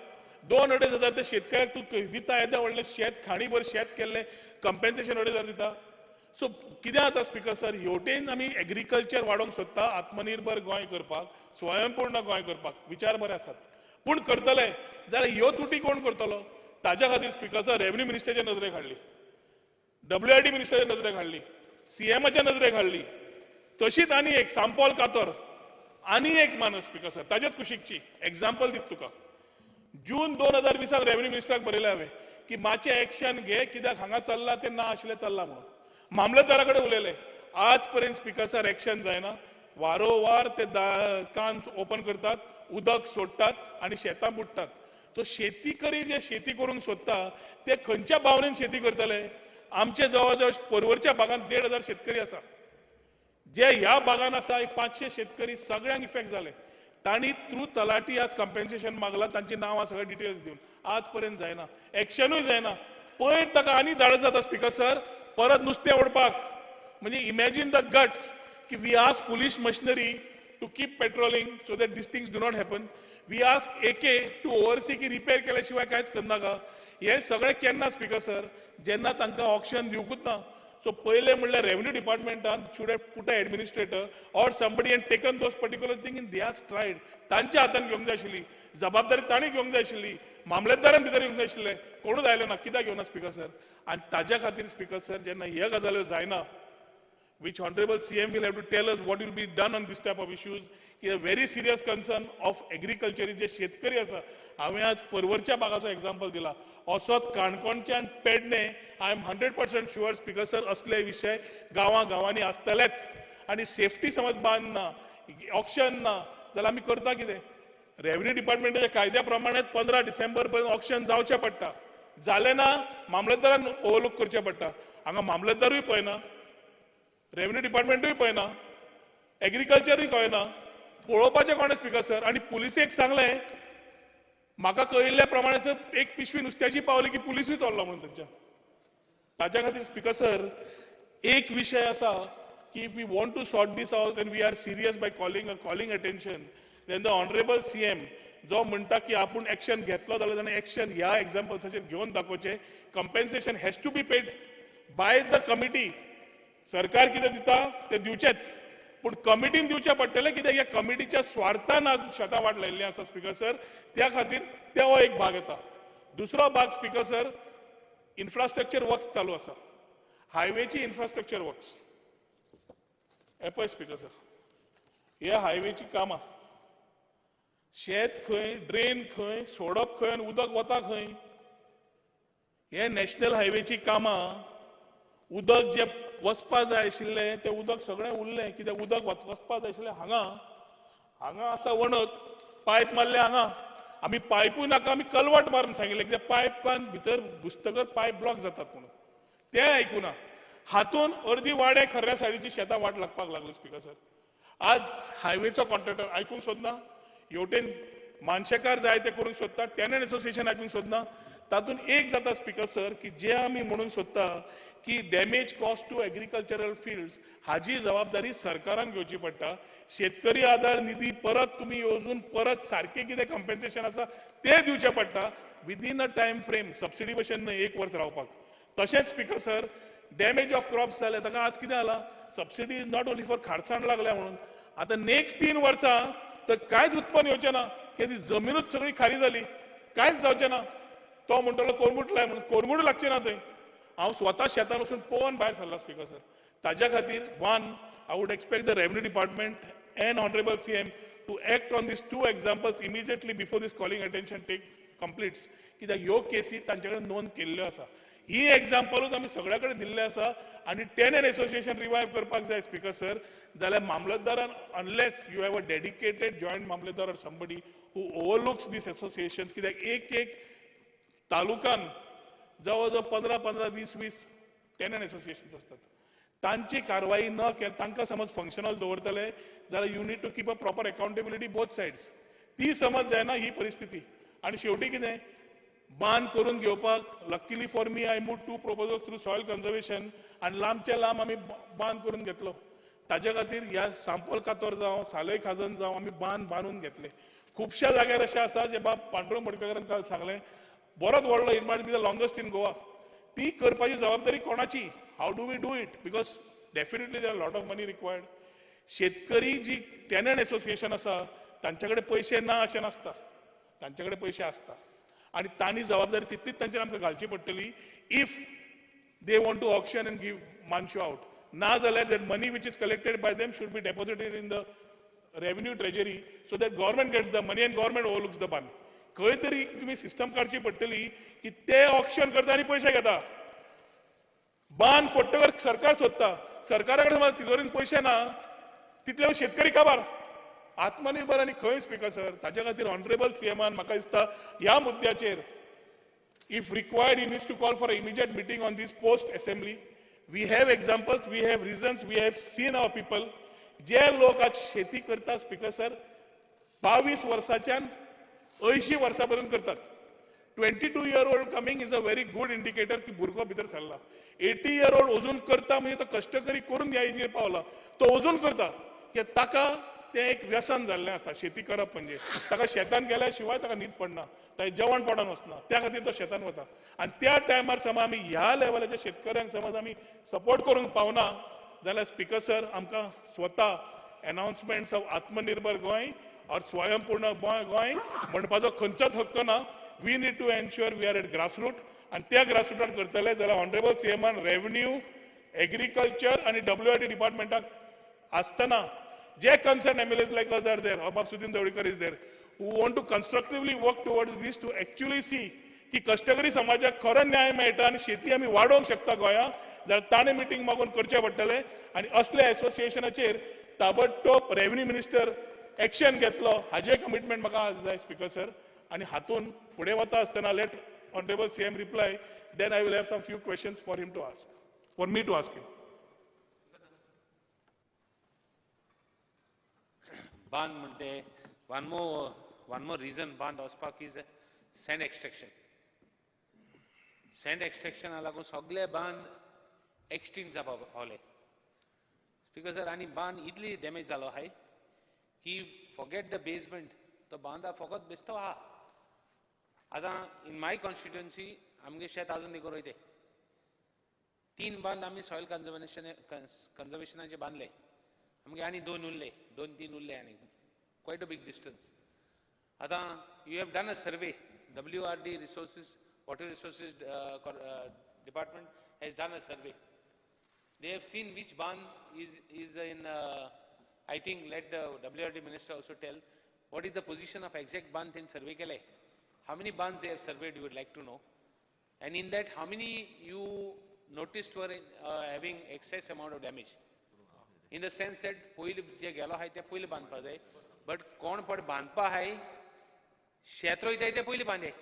2-2500 ते शेतकऱ्याक तूं दिता, येदें व्हडलें शेत, खाणीभर शेत केल्लें, कंपेन्सेशन 2500 दिता. सो कितें जाता स्पीकर सर, हेवटेन आमी एग्रीकल्चर वाडोवंक सोदता, आत्मनिर्भर गोंय करपाक, स्वयंपूर्ण गोंय करपाक, विचार बरे आसात, पूण करतले जाल्यार ह्यो तुटी कोण करतलो? ताज्या खातीर स्पीकर सर रेव्हन्यू मिनिस्टराच्या नजरेक हाडली, WID मिनिस्टराच्या नजरेक हाडली, सीएमाच्या नजरेक हाडली. तशीच आनी एक सांपोल कातोर आनी एक मानस स्पीकर सर, ताज्याच कुशीकची एग्जाम्पल दिता तुका. जून 2020 रेव्हन्यू मिनिस्टराक बरयलें हांवें की मातशें एक्शन घे, कित्याक हांगा चल्लां तें ना आशिल्लें चल्लां म्हणून. मामलेदारा कडेन उलयले, आज पर्यंत स्पीकर सर एक्शन जायना. वारोवार ते कान ओपन करतात, उदक सोडटात आनी शेतां बुडटात. तो शेतीकरी जे शेती करूंक सोदता ते खंयच्या भावनेन शेती करतले? आमचे जवळ जवळ परवरच्या भागांत 1500 शेतकरी आसा, जे ह्या भागान आसा 500 शेतकरी, सगळ्यांक इफेक्ट जाले. तांणी थ्रू तलाठी आज कंपेन्सेशन मागला, तांची नांवां सगळे डिटेल्स दिवन, आज पर्यंत जायना, एक्शनूय जायना. पयर ताका आनी धाडस जाता स्पीकर सर परत नुस्तें ओडपाक. म्हणजे इमॅजीन the guts की we ask police machinery to keep patrolling so that these things do not happen. We ask AK to oversee की रिपेर केल्या शिवाय कांयच करनाका. हें सगळें केन्ना स्पीकर सर? जेन्ना तांकां ऑप्शन दिवंकूच ना. सो पयलें म्हणल्यार revenue डिपार्टमेंटान should have put a administrator or somebody and taken those particular thing in their stride. तांच्या हातान घेवंक जाय आशिल्ली जबाबदारी, तांणी घेवंक जाय आशिल्ली, मामलेदारान भितर येवंक जाय आशिल्लें, कोणूच आयले ना, कित्याक घेवना स्पीकर सर? आनी ताज्या खातीर स्पीकर सर जेन्ना ह्यो गजाल्यो जायना, which Honorable CM will have to tell us what will be done on this type of issues, की a very serious concern of agriculture जे शेतकरी आसा. हांवें आज परवरच्या बागाचो एग्जाम्पल दिला, असोच काणकोणचे आनी Pedne. I am 100% sure speaker sir असले विशय गांवां गांवांनी आसतलेच. आनी सेफ्टी समज बांद ना, ऑक्शन ना जाल्यार आमी करता कितें? रेव्हन्यू डिपार्टमेंटाच्या कायद्या प्रमाणे 15 डिसेंबर पर्यंत ऑक्शन जावचें पडटा, जालें ना मामलेदारान ओवरलूक करचें पडटा. हांगा मामलेदारूय पळयना, रेव्हन्यू डिपार्टमेंटूय पळयना, एग्रीकल्चरूय कळना, पळोवपाचें कोणें स्पीकर सर? आनी पुलिसेक सांगलें, म्हाका कळिल्ल्या प्रमाणे तर एक पिशवी नुस्त्याची पावली की पुलिसूय चल्लो म्हणून तांच्या. ताच्या खातीर स्पीकर सर एक विशय आसा की if we want to sort this out and we are serious by calling attention, then the honourable CM जो म्हणटा की आपूण एक्शन घेतलो जाल्यार ताणें एक्शन ह्या एग्जाम्पल्साचेर घेवन दाखोवचें. Compensation has to be paid by the committee. सरकार कितें दिता तें दिवचेंच, पूण कमिटीन दिवचें पडटलें, कित्याक ह्या कमिटीच्या स्वार्थान आज शेतां वाट लायिल्लीं आसा स्पीकर सर. त्या खातीर ते हो एक भाग येता. दुसरो भाग स्पीकर सर, इन्फ्रास्ट्रक्चर वर्क्स चालू आसा, हायवेची इन्फ्रास्ट्रक्चर वर्क्स. हे पळय स्पीकर सर, हे हायवेची कामां, शेत खंय, ड्रेन खंय, सोडप खंय आनी उदक वता खंय. हे नॅशनल हायवेची कामां, उदक जें वचपा जाय आशिल्लें तें उदक सगळें उरलें, कित्याक उदक वचपा जाय आशिल्लें हांगा, हांगा आसा वणत, पायप मारलें हांगा. आमी पायपूय नाका, आमी कलवट मारून सांगिल्लें, कित्याक पायपान भितर घुसतकर पायप ब्लॉक जातात म्हणून, तें आयकुना. हातून अर्दी वाडे खऱ्या सायडीची शेतां वाट लागपाक लागली स्पीकर सर. आज हायवेचो कॉन्ट्रॅक्टर आयकूंक सोदना, हेवटेन मानशेकार जाय ते करूंक सोदता, टेनंट एसोसिएशन आयकूंक सोदना. तातूंत एक जाता स्पीकर सर की जे आमी म्हणूंक सोदता की damage cause to agricultural fields हाजी जबाबदारी सरकारान घेवची पडटा. शेतकरी आधार निधी परत तुमी येवजून परत सारकें कितें कंपेन्सेशन आसा तें दिवचें पडटा within a time frame, subsidy भशेन न्हय एक वर्स रावपाक. तशेंच speaker sir damage of crops जालें ताका आज कितें जालां, subsidy is not only for खारसाण लागल्या म्हणून आतां नेक्स्ट 3 वर्सां तर कांयच उत्पन्न येवचें ना, कित्याक ती जमिनूच सगळी खारी जाली, कांयच जावचें ना. तो म्हणटलो कोरमूट लाय म्हणून, कोरमूट लागचें ना थंय. हांव स्वता शेतान वचून पळोवन भायर सरला स्पीकर सर. ताज्या खातीर one, I would expect the revenue department and honourable CM to act on these 2 examples immediately before this calling attention take completes. कित्याक ह्यो केसी तांचे कडेन नोंद केल्ल्यो आसा, ही एग्जाम्पलूच आमी सगळ्या कडेन दिल्लें आसा. आनी टेनंट एसोसिएशन रिवायव करपाक जाय स्पीकर सर, जाल्यार मामलतदारान unless you have a dedicated joint mamlatdar or somebody who overlooks these associations, कित्याक एक एक तालुकान जवळ जवळ 15-15, 20-20 टेनंट एसोसिएशन्स आसतात, तांची कारवाई न केल, तांकां समज फंक्शनल दवरतले जाल्यार you need to keep a proper accountability both sides. ती समज जायना ही परिस्थिती. आनी शेवटी कितें, बांद करून घेवपाक luckily for me I move 2 proposals through soil conservation आनी लांबचे लांब आमी बांद करून घेतलो. ताजे खातीर ह्या सांपोल कातोर जावं सालय खाजन जावं आमी बांद बांदून घेतले. खुबश्या जाग्यार अशें आसा जे बाब पांडुरंग मडकयकारान काल सांगलें, बरोच व्हडलो, it might be the longest in Goa. ती करपाची जबाबदारी कोणाची? How do we do it? Because definitely there are lot of money required. शेतकरी जी टेनंट एसोसिएशन आसा तांचे कडेन पयशे ना अशें नासता, तांचे कडेन पयशे आसता आनी तांणी जबाबदारी तितलीच तांचेर आमकां घालची पडटली. If they want to auction and give मानशो out, ना जाल्यार that money which is collected by them should be deposited in the revenue treasury so that government gets the money and government overlooks the बांद. खंय तरी तुमी system काडची पडटली की ते ऑक्शन करता आनी पयशे घेता. बांद फोडटकर सरकार सोदता, सरकारा कडेन समज तिजोरीन पयशे ना तितले शेतकरी काबार. आत्मनिर्भर आनी खंय स्पीकर सर? ताजे खातीर ऑनरेबल सीएमान म्हाका दिसता ह्या मुद्द्याचेर if required he needs to call for immediate meeting on this post assembly. We have examples, we have reasons, we have seen our people. जे लोक आज शेती करता स्पीकर सर 22 वर्साच्यान 80 वर्सां पर्यंत करतात. 22-year-old coming is a very good indicator की भुरगो भितर सरला. 80-year-old अजून करता म्हणजे तो कश्टकरी करून ह्या एजीर पावला, तो अजून करता की ताका तें एक व्यसन जाल्लें आसा. शेती करप म्हणजे ताका शेतान गेल्या शिवाय ताका न्हीद पडना, ताका जेवण पोटान वचना, त्या खातीर तो शेतान वता. आनी त्या टायमार समज आमी ह्या लेवलाच्या शेतकऱ्यांक समज आमी सपोर्ट करूंक पावना जाल्यार स्पीकर सर आमकां स्वता एनाउन्समेंट्स ऑफ आत्मनिर्भर गोंय और स्वयंपूर्ण गोंय म्हणपाचो खंयचोच हक्क ना. We need to ensure we are at grassroot आनी त्या ग्रासरुटार करतले जाल्यार ऑनरेबल सीएमान रेवन्यू, एग्रीकल्चर आनी WRD डिपार्टमेंटाक आसतना जे concern MLAs like us are there, बाब Sudin Dhavalikar is there, who want to constructively work towards this to actually see की कश्टकरी समाजाक खरो न्याय मेळटा आनी शेती आमी वाडोवंक शकता गोंया, जाल्यार ताणें मिटींग मागून करचें पडटलें. आनी असल्या एसोसिएशनाचेर ताबडतोब रेवन्यू मिनिस्टर एक्शन घेतलो हाजें कमिटमेंट म्हाका आज जाय स्पीकर सर. आनी हातून फुडें वता आसतना let honourable CM reply, then I will have some few questions for him to ask, for me to ask him. बांद म्हणटे वन मोर रिजन बांद वचपाक is send extraction. Send एक्स्ट्रॅक्शना लागून सगळे बांद एक्सटिंक्ट जावपाक पावले स्पीकर सर. आनी बांद इतली डॅमेज जालो आहाय की फॉरगेट the basement, तो बांदा फकत बेस्तो आहा. आतां इन my constituency आमगे शेत आजून देखून रोयते 3 बांद आमी सॉयल कन्जर्वेशनाचे बांदले आमगे, आनी 2 उरले, 2-3 उरले आनी क्वायट अ बीग डिस्टन्स. आतां you have done a survey, WRD resources, water resources department has done a survey. They have seen which band is in, I think let the WRD minister also tell what is the position of exact band in survey kele. How many bands they have surveyed, you would like to know. And in that, how many you noticed were having excess amount of damage? In the sense that पयली जे गेलो आहाय ते पयली बांदपा जाय, but कोण पड बांदपा आहाय शेत रोयताय ते पयली बांदे,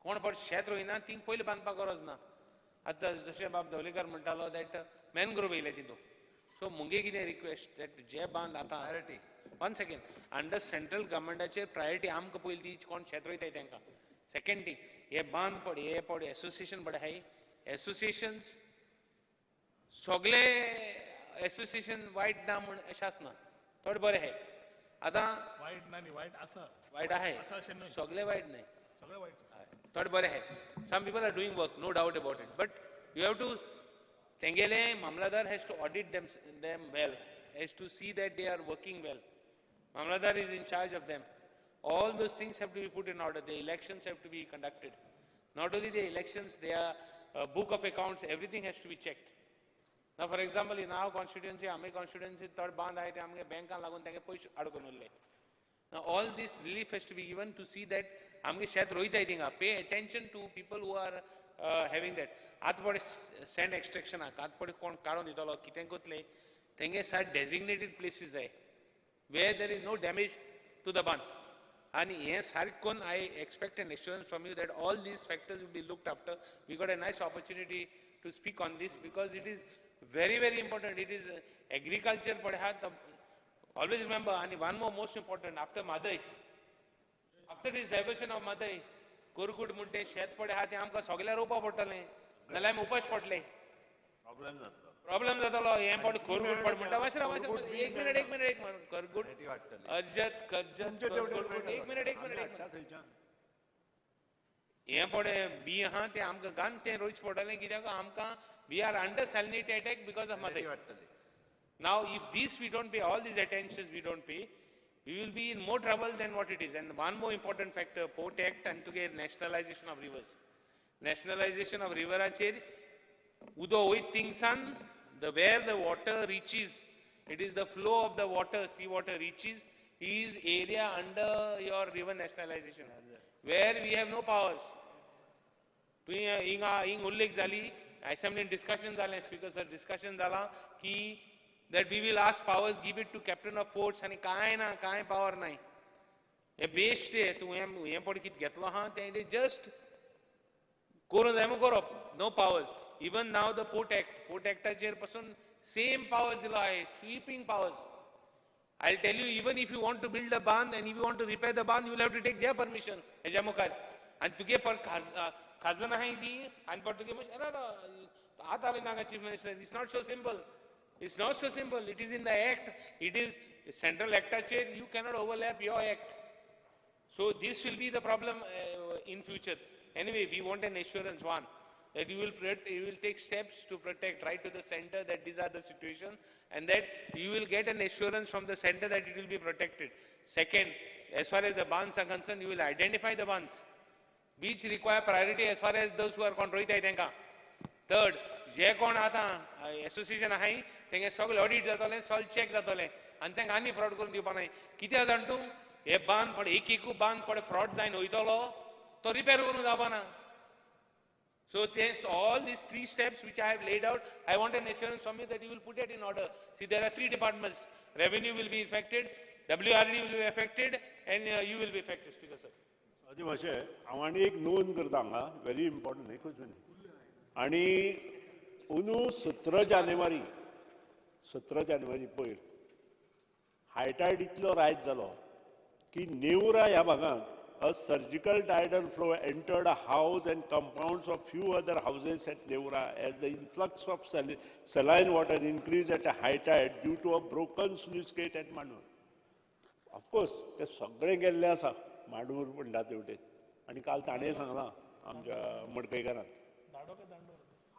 कोण पड शेत रोयना तिंग पयली बांदपाक गरज ना. आतां जशें बाब धवलीकर म्हणटालो that mangrove येयले तितून, सो मुगे कितें रिक्वेस्ट that जे बांद आतां वन सेकेंड अंडर सेंट्रल गव्हर्मेंटाचेर प्रायोरिटी आमकां पयली ती कोण शेत रोयताय तांकां. सेकेंड थिंग, हे बांद पड हे पड एसोसिएशन पड आहाय, एसोसिएशन्स सगळे एसोसिएशन वायट ना म्हण अशें आसना, थोडे बरें आहाय. आतां वायट ना न्ही, वायट आसा, वायट आहाय, सगळे वायट न्हय, सगळे वायट, थोडे बरे आहाय. Some people are doing work, no doubt about it, but you have to तेंगेले mamlatdar has to audit them well, has to see that they are working well. Mamlatdar is in charge of them. All those things have to be put in order. The elections have to be conducted. Not only the elections, their book of accounts, everything has to be checked. Now, for example, in our constituency, आमगे constituency थोडे बांद आहाय ते आमगे बँकान लागून तांगे पयशे अडकून उरले. Now, all this relief has to be given to see that आमगे शेत रोयताय थिंगा. Pay attention to people who are having that. आतां पळय सँड एक्स्ट्रॅक्शनाक आतां पळय कोण काडून दितलो कितें करतले, तेंगे सायड डेजिग्नेटेड प्लेसीस जाय where there is no damage to the band. And हें सारकें करून I expect an assurance from you that all these factors will be looked after. We got a nice opportunity to speak on this because it is very very important. It is agriculture पळय आहा. Always remember, and one more most important, after Madai, after this diversion of Madai, कोरगूट म्हणटे तें शेत पडे आहा तें आमकां सगळ्या रोवपा पडटलें, नाल्यार आमी उपाश पडले, प्रॉब्लेम जातलो. हें पड कोरगूट पड म्हणटा, वाशरा वाशरा, एक मिनट एक मिनट एक मिनट, करगूट अर्जत कर्जत एक मिनट एक मिनट एक मिनट, हें पडे बी आहा तें आमकां गान तें रोयचें पडटलें, कित्याक आमकां we are under salinity attack because of Mhadei. Now if this we don't pay, all these attentions we don't pay, we will be in more trouble than what it is. And one more important factor, Port Act and तुगे nationalization of rivers. Nationalization of riveranचेर उदो वयत थिंगसान the where the water reaches, it is the flow of the water, sea water reaches, is area under your river nationalization, where we have no powers. तुवें हिंगा हिंग उल्लेख जाली, असेंब्लीन discussion जालें, speaker sir discussion जालां की that we will ask powers, give it to captain of ports, आनी कांय ना, कांय पावर नाय. हें बेश्ट तूं हें पळय कितें घेतलो आहा तें it is just करूं जाय म्हूण करप, no powers. Even now the port act, port एक्टाचेर पसून सेम पावर्स दिलो आहे, sweeping powers. I tell you, even if you want to build a बांद and if you want to repair the बांद, you will have to take their permission हेज्या मुखार. आनी तुगे पर खाजन आहाय ती, आनी पर तुगे आतां नाका chief minister, it's not so simple. It's not so simple. It is in the act. It is central actaचेर you cannot overlap your act. So this will be the problem in future. Anyway, we want an assurance, one, that you will take steps to protect right to the center, that these are the situation, and that you will get an assurance from the center that it will be protected. Second, as far as the bonds are concerned, you will identify the bonds which require priority as far as those who are controlled. Third, जे कोण आतां association आहाय तेंगे सगळे audit जातलें, सगळें check जातलें, आनी तांकां आनी फ्रॉड करून दिवपा नाय. कित्याक जाण तूं, हे बांद पड एक एकू बांद पड फ्रॉड जायन वयतलो तो रिपेर करूंक जावपा ना. So all these three steps which I have laid out, I want an assurance from you that you will put it in order. See, there are three departments. Revenue will be affected, WRD will be affected, and you will be affected, Speaker sir. अजी मातशें हांव आनी एक नोंद करता हांगा, very important, एकूच minute. आनी अंदू 17 जानेवारी पयर हायटायड इतलो रायत जालो की नेवरा ह्या भागांत a surgical tidal flow entered a house and compounds of few other houses at Neora as the influx of saline water increase at a high tide due to a broken sluice gate at Mandur. Of course ते सगळें गेल्लें आसा मांडूर म्हणटा ते वटेन, आनी काल ताणें सांगलां आमच्या मडकयकारान,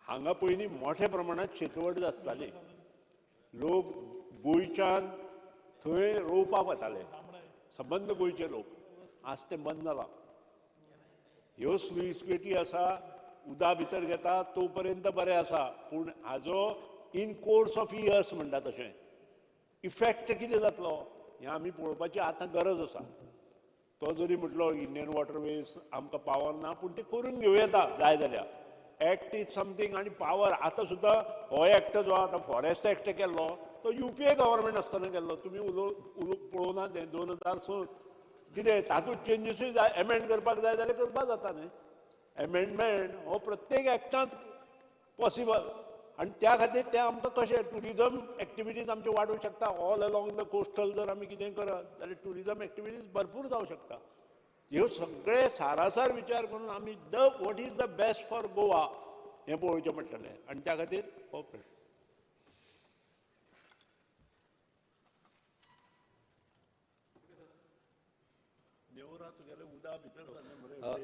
हांगा पयलीं मोठ्या प्रमाणांत शेतवड आसताली, लोक गोंयच्यान थंय रोवपाक वताले, सबंद गोंयचे लोक. आज तें बंद जालां. ह्यो स्लुईस गेटी आसा, उदक भितर घेता तो पर्यंत बरें आसा, पूण हाजो इन कोर्स ऑफ इयर्स म्हणटा तशें इफेक्ट कितें जातलो हें आमी पळोवपाची आतां गरज आसा. तो जरी म्हटलो इंडियन वॉटरवेज आमकां पावर ना, पूण तें करून घेवं येता जाय जाल्यार. एक्ट is something आनी पावर आतां सुद्दां हो एक्ट जो आतां फॉरेस्ट एक्ट केल्लो तो UPA government आसतना केल्लो, तुमी उलो पळोवना तें 2006 कितें तातूंत चेंजीसूय जाय, एमेंड करपाक जाय जाल्यार करपाक जाता न्ही. एमेंडमेंट हो प्रत्येक एक्टांत पॉसिबल, आनी त्या खातीर तें आमकां कशें ट्युरिजम एक्टिविटीज आमच्यो वाडूंक शकता. ऑल अलोंग the coastal जर आमी कितें करत जाल्यार ट्युरिजम एक्टिविटीज भरपूर जावं शकता. ह्यो सगळे सारासार विचार करून आमी the what is the best for Goa हें पळोवचें पडटलें, आनी त्या खातीर हो प्रश्न.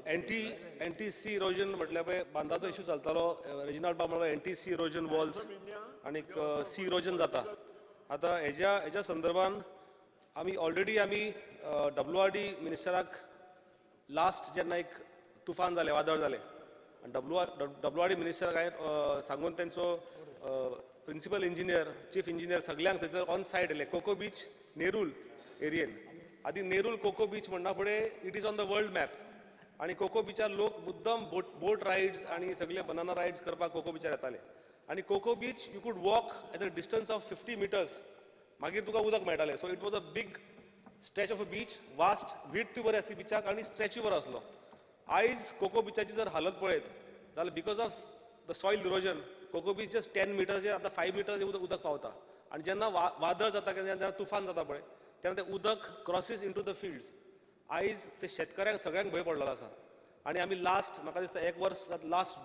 एंटी सी इरोजन म्हटल्यार पळय बांदाचो इश्यू चलतालो, रेजिनाल्ड बाब म्हणलो एंटी सी इरोजन वॉल्स आनीक सी इरोजन जाता. आतां हेज्या संदर्भान आमी ऑलरेडी आमी WRD मिनिस्टराक लास्ट जेन्ना एक तुफान जालें, वादळ जालें, आनी WRD मिनिस्टराक हांवें सांगून तेंचो प्रिंसिपल इंजिनियर, चीफ इंजिनियर सगल्यांक थंयसर ऑन सायट येयले. कोको बीच नेरूल एरियेन, आदी नेरूल कोको बीच म्हणना फुडें it is on the world map, आनी कोको बिचार लोक मुद्दम बोट रायड्स आनी सगळे बनाना रायड्स करपाक कोको बिचार येताले. आनी Coco beach you could walk at a distance of 50 meters, मागीर तुका उदक मेळटालें. So it was a big stretch of a beach, vast width बरी आसली बिचाक आनी स्ट्रेचूय बरो आसलो. आयज कोको बिचाची जर हालत पळयत जाल्यार because of the soil erosion Coco beach just 10 मिटर्सचेर आतां 5 मिटर्स उदक पावता. आनी जेन्ना वादळ जाता जेन्ना तुफान जाता पळय तेन्ना तें उदक crosses into the fields. आयज ते शेतकऱ्यांक सगळ्यांक भंय पडलेलो आसा. आनी आमी लास्ट म्हाका दिसता एक वर्स लास्ट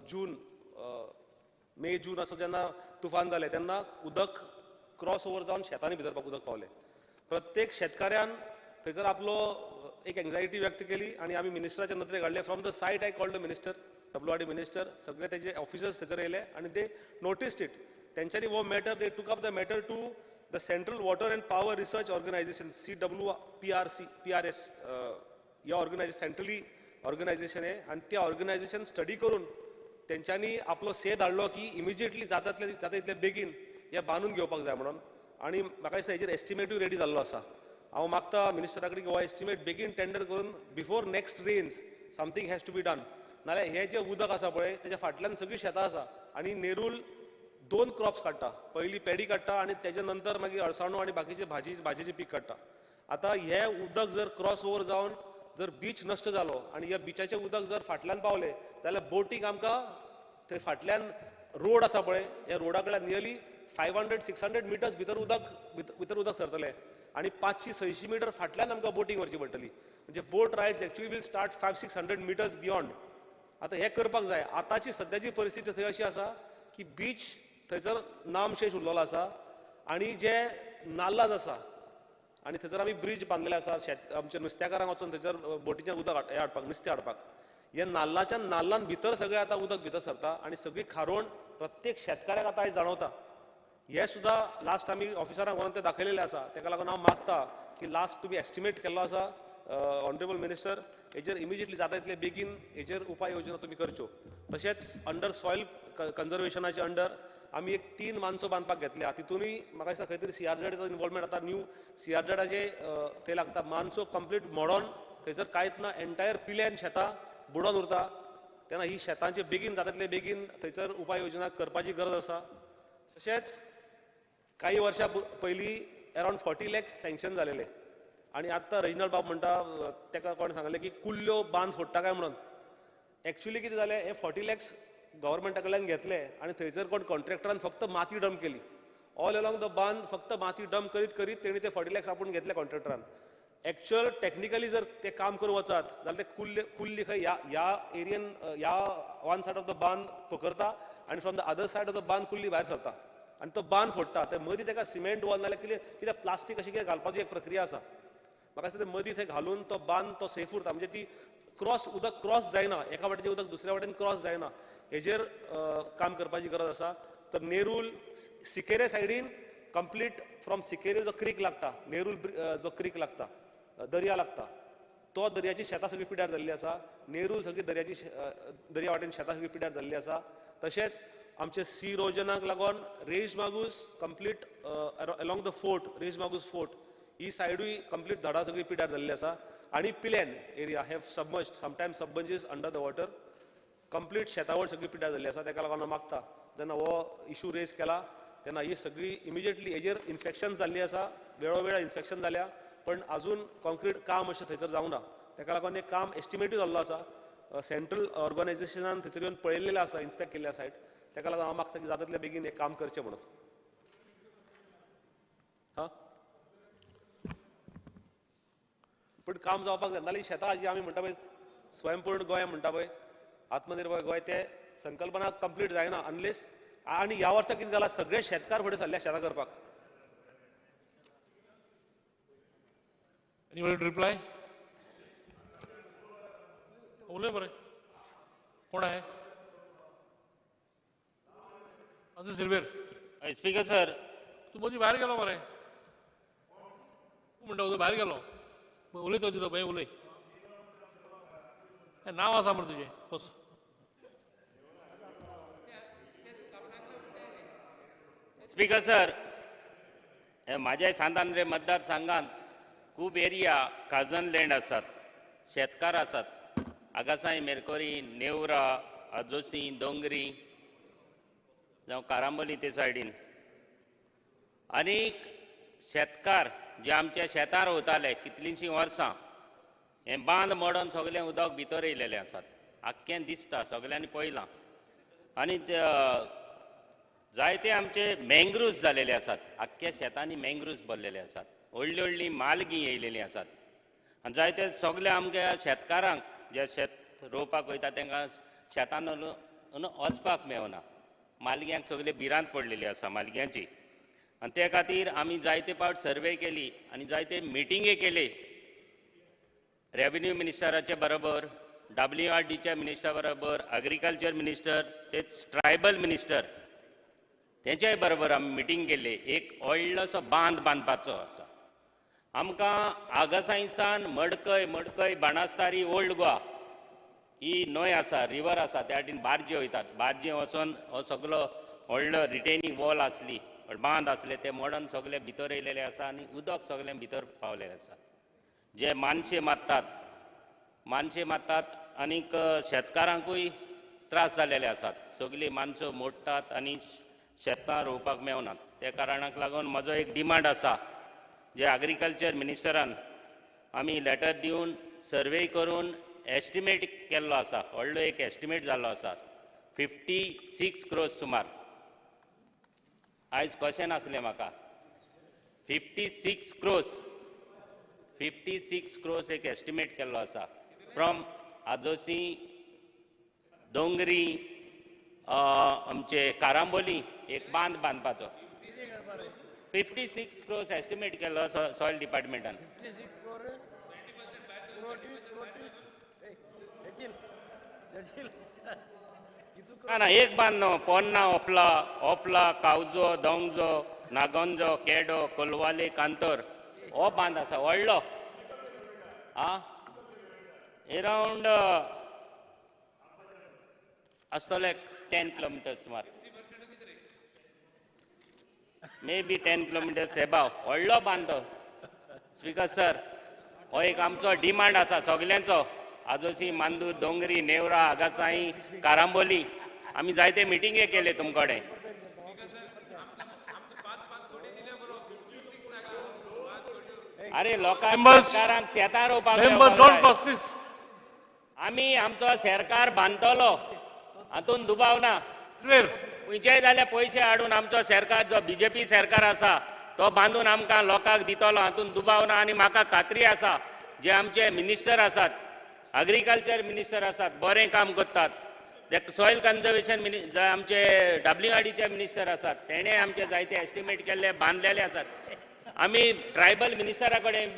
जून मे जून असो जेन्ना तुफान जालें तेन्ना उदक क्रॉस ओवर जावन शेतांनी भितर उदक पावलें. प्रत्येक शेतकाऱ्यान थंयसर आपलो एक एन्जायटी व्यक्त केली आनी आमी मिनिस्टराच्या नदरेक हाडले. From the site I called the minister, WRD minister, सगळे तेजे ऑफिसर्स थंयसर येयले आनी ते नोटिस्ड it. तेंच्यांनी हो matter they took up the matter to the Central Water and Power Research Organisation, CWPRC PRS ह्या ऑर्गनायझेशन सेंट्रली ऑर्गनायझेशन आहे आनी त्या ऑर्गनायझेशन स्टडी करून तेंच्यांनी आपलो से धाडलो की इमिजिएटली जाता तितले बेगीन हे बांदून घेवपाक जाय म्हणून. आनी म्हाका दिसता हेजेर एस्टिमेटूय रेडी जाल्लो आसा. हांव मागता मिनिस्टरा कडेन की हो एस्टिमेट बेगीन टेंडर करून before next rains something has to be done. नाल्यार हें जें उदक आसा पळय तेच्या फाटल्यान सगळीं शेतां आसा आनी नेरूल 2 क्रॉप्स काडटा, पयलीं पेडी काडटा आनी तेच्या नंतर मागीर अळसाणो आनी बाकीचे भाजयेचें पीक काडटा. आतां हें उदक जर क्रॉस ओवर जावन जर बीच नश्ट जालो आनी ह्या बिचाचें उदक जर फाटल्यान पावलें जाल्यार बोटीक आमकां थंय फाटल्यान रोड आसा पळय ह्या रोडा कडल्यान नियरली 500-600 मिटर्स भितर उदक सरतलें आनी 500-600 मिटर फाटल्यान आमकां बोटींग व्हरची पडटली. म्हणजे boat rides actually will start 500-600 metres beyond. आतां हें करपाक जाय. आतांची सद्याची परिस्थिती थंय अशी आसा की बीच थंयसर नामशेष उरलेलो आसा आनी जे नाल्लाज आसा आनी थंयसर आमी ब्रीज बांदलेले आसा शेत आमच्या नुस्त्याकारांक वचून थंयसर बोटीचें उदक हें हाडपाक, नुस्तें हाडपाक. ह्या नाल्लाच्या नाल्लान भितर सगळें आतां उदक भितर सरता आनी सगळी खारोण प्रत्येक शेतकाऱ्याक आतां आयज जाणवता. हे सुद्दां लास्ट आमी ऑफिसरांक व्हरून ते दाखयलेले आसा. तेका लागून हांव मागता की लास्ट तुमी एस्टिमेट केल्लो आसा ऑनरेबल मिनिस्टर, हेजेर इमिजिएटली जाता तितले बेगीन हेजेर उपाय योजना तुमी करच्यो. तशेंच अंडर सॉयल कन्जर्वेशनाचे अंडर आमी एक 3 मानसो बांदपाक घेतल्या. तितूनय म्हाका दिसता खंय तरी सीआरझेडाचो इनवॉल्वमेंट आतां न्यू सीआरझेडाचे थंय लागता. मानसो कंप्लीट मोडोन थंयसर कांयच ना, एंटायर पिल्यान शेतां बुडोन उरता. तेन्ना ही शेतांचे बेगीन जाता तितले बेगीन थंयसर उपाय योजना करपाची गरज आसा. तशेंच काही वर्षां पयलीं अरावंड 40 लॅक्स सँक्शन जालेले आनी आत्तां रेजिनल्ड बाब म्हणटा ताका कोण सांगलें की कुल्ल्यो बांद फोडटा काय म्हणून. एक्चुली कितें जालें, हे 40 लॅक्स गव्हर्मेंटा कडल्यान घेतले आनी थंयसर कोण कॉन्ट्रॅक्टरान फक्त माती डंप केली. ऑल अलॉंग the बांद फक्त माती डंप करीत करीत तेणी ते 40 लॅक्स आपूण घेतले कॉन्ट्रॅक्टरान. एक्चुअल टॅक्निकली जर ते काम करूं वचत जाल्यार ते कुल्ली खंय ह्या एरियन ह्या वन सायड ऑफ the बांद पकरता आनी from the other side of the बांद कुल्ली भायर सरता आनी तो बांद फोडटा. ते मदीं ताका सिमेंट वॉल नाल्यार कितें कितें प्लास्टीक अशें कितें घालपाची एक प्रक्रिया आसा. म्हाका दिसता ते मदीं थंय घालून तो बांद तो सेफ उरता, म्हणजे ती क्रॉस उदक क्रॉस जायना, एका वाटेचें उदक दुसऱ्या वाटेन क्रॉस जायना. हेजेर काम करपाची गरज आसा. तर नेरूल सिकेरे सायडीन कंप्लीट फ्रॉम सिकेरे जो क्रीक लागता, नेरूल जो क्रीक लागता, दर्या लागता, तो दर्याची शेतां सगळीं पिड्यार जाल्ली आसा. नेरूल सगळी दर्याची दर्या वाटेन शेतां सगळीं पिड्यार जाल्ली आसा. तशेंच आमचे सी इरोजनाक लागून Reis Magos complete along the fort, Reis Magos fort he सायडूय complete धडा सगळी पिड्यार जाल्ली आसा. आनी Pilerne area have submerged, sometimes submerges under the water, complete शेतावळ सगळी पिड्यार जाल्ली आसा. ताका लागून हांव मागता जेन्ना हो इशू रेज केला तेन्ना ही सगळी इमिजिएटली हेजेर इन्स्पेक्शन जाल्ली आसा, वेळोवेळा इन्स्पेक्शन जाल्या, पण अजून कॉन्क्रीट काम अशें थंयसर जावंक ना. ताका लागून हें काम एस्टिमेटूय जाल्लो आसा. सेंट्रल ऑर्गनायझेशनान थंयसर येवन पळयल्लें आसा, इन्स्पेक्ट केल्लें आसा सायट. ताका लागून हांव मागता की जाता तितले बेगीन हें काम करचें म्हणून. हां, पूण काम जावपाक जाय. नाल्यार शेतां जी आमी म्हणटा पळय स्वयंपूर्ण गोंय म्हणटा पळय, आत्मनिर्भर गोंय, ते संकल्पना कंप्लीट जायना अनलेस. आनी ह्या वर्सा कितें जालां, सगळे शेतकार फुडें सरल्या शेतां करपाक. Anybody to reply? उलय बरें. कोण आहे? अजून सिल्वेर. स्पीकर सर, तूं मदीं भायर गेलो मरे. तूं म्हणटा तूं भायर गेलो, उलयतो तुजो पळय उलय. नांव आसा मरे तुजें, बस. स्पीकर सर, म्हाज्या सांत आंद्रे मतदारसंघात खूब एरिया खाजन लँड आसात, शेतकार आसात. आगासाय, मेरकोरी, नेवरा, आजोसी, दोंगरी जावं कारांबोली ते सायडीन. आनी शेतकार जे आमच्या शेतार वताले कितलींशीं वर्सां, हें बांद मोडून सगळें उदक भितर येयलेलें आसात, आख्खें दिसता, सगळ्यांनी पळयलां. आनी जायते आमचे मँग्रुव्स जालेले आसात, आख्ख्या शेतांनी मँग्रुव्स भरलेले आसात, व्हडली व्हडली मालगीं येयलेलीं आसात. आनी जायते सगळे आमच्या शेतकारांक जे शेत शेत रोवपाक वयता तांकां शेतान वचपाक मेळना. मालग्यांक सगळे भिरांत पडलेली आसा मालग्यांची. आनी ते खातीर आमी जायते पावट सर्वे केली आनी जायते मिटिंगे केले रेवेन्यू मिनिस्टराचे बरोबर, WRDच्या मिनिस्टर बरोबर, एग्रीकल्चर मिनिस्टर, तेच ट्रायबल मिनिस्टर तेंच्याय बरोबर आमी मिटींग केली. एक व्हडलोसो बांद बांदपाचो आसा आमकां. आगासांयसान मडकय, मडकय बाणास्तारी ओल्ड गोवा ही न्हंय आसा, रिवर आसा, त्या वाटेन बार्जे वयतात. बार्जे वचोन हो सगलो व्हडलो रिटेनिंग वॉल आसली, बांद आसले, ते मोडून सगळे भितर येयलेले आसा आनी उदक सगळें भितर पावलेलें आसा. जे मानशे मारतात, मानशे मारतात आनीक शेतकारांकूय त्रास जालेले आसात. सगळीं मानसो मोडटात आनी शेतां रोवपाक मेळनात. त्या कारणाक लागून म्हजो एक डिमांड आसा, जे एग्रीकल्चर मिनिस्टरान आमी लेटर दिवन सर्वे करून एस्टिमेट केल्लो आसा, व्हडलो एक एस्टिमेट जाल्लो आसा 56 क्रोर्स सुमार. आयज क्वेश्चन आसलें म्हाका 56 क्रोर्स, 56 क्रोर्स एक एस्टिमेट केल्लो आसा फ्रॉम आजोसी, दोंगरी, आमचे कारांबोली एक बांद बांदपाचो. 56 क्रोर्स एस्टिमेट केल्लो सॉयल डिपार्टमेंटान. ना ना, एक बांद न्हू, पोन्ना, ओफला, ओफला, कावजो, दोंगजो, नागोंजो, केडो, कोलवाले, कांतोर हो बांद आसा व्हडलो. आ एरावंड आसतले 10 किलोमिटर्स सुमार, मे बी 10 किलोमिटर्स एबाव व्हडलो बांद तो. स्पीकर सर, हो एक आमचो डिमांड आसा सगल्यांचो. आजोसी, मांदूर, दोंगरी, नेवरा, आगासाई, कारांबोली आमी जायते मिटिंगे केले तुमकडे. अरे लोकांक, सरकारांक शेतां रोवपाक आमी आमचो सरकार बांदतलो हातून दुबाव ना. खंयचेय जाल्यार पयशे हाडून आमचो सरकार जो बीजेपी सरकार आसा तो बांदून आमकां लोकांक दितलो हातून दुबाव ना. आनी म्हाका खात्री आसा जे आमचे मिनिस्टर आसात, एग्रीकल्चर मिनिस्टर आसात, बरें काम करतात. सॉयल कन्जर्वेशन आमचे WRDचे मिनिस्टर आसात, तेणे आमचे जायते एस्टिमेट केल्ले, बांदलेले आसात. आमी ट्रायबल मिनिस्टरा कडेन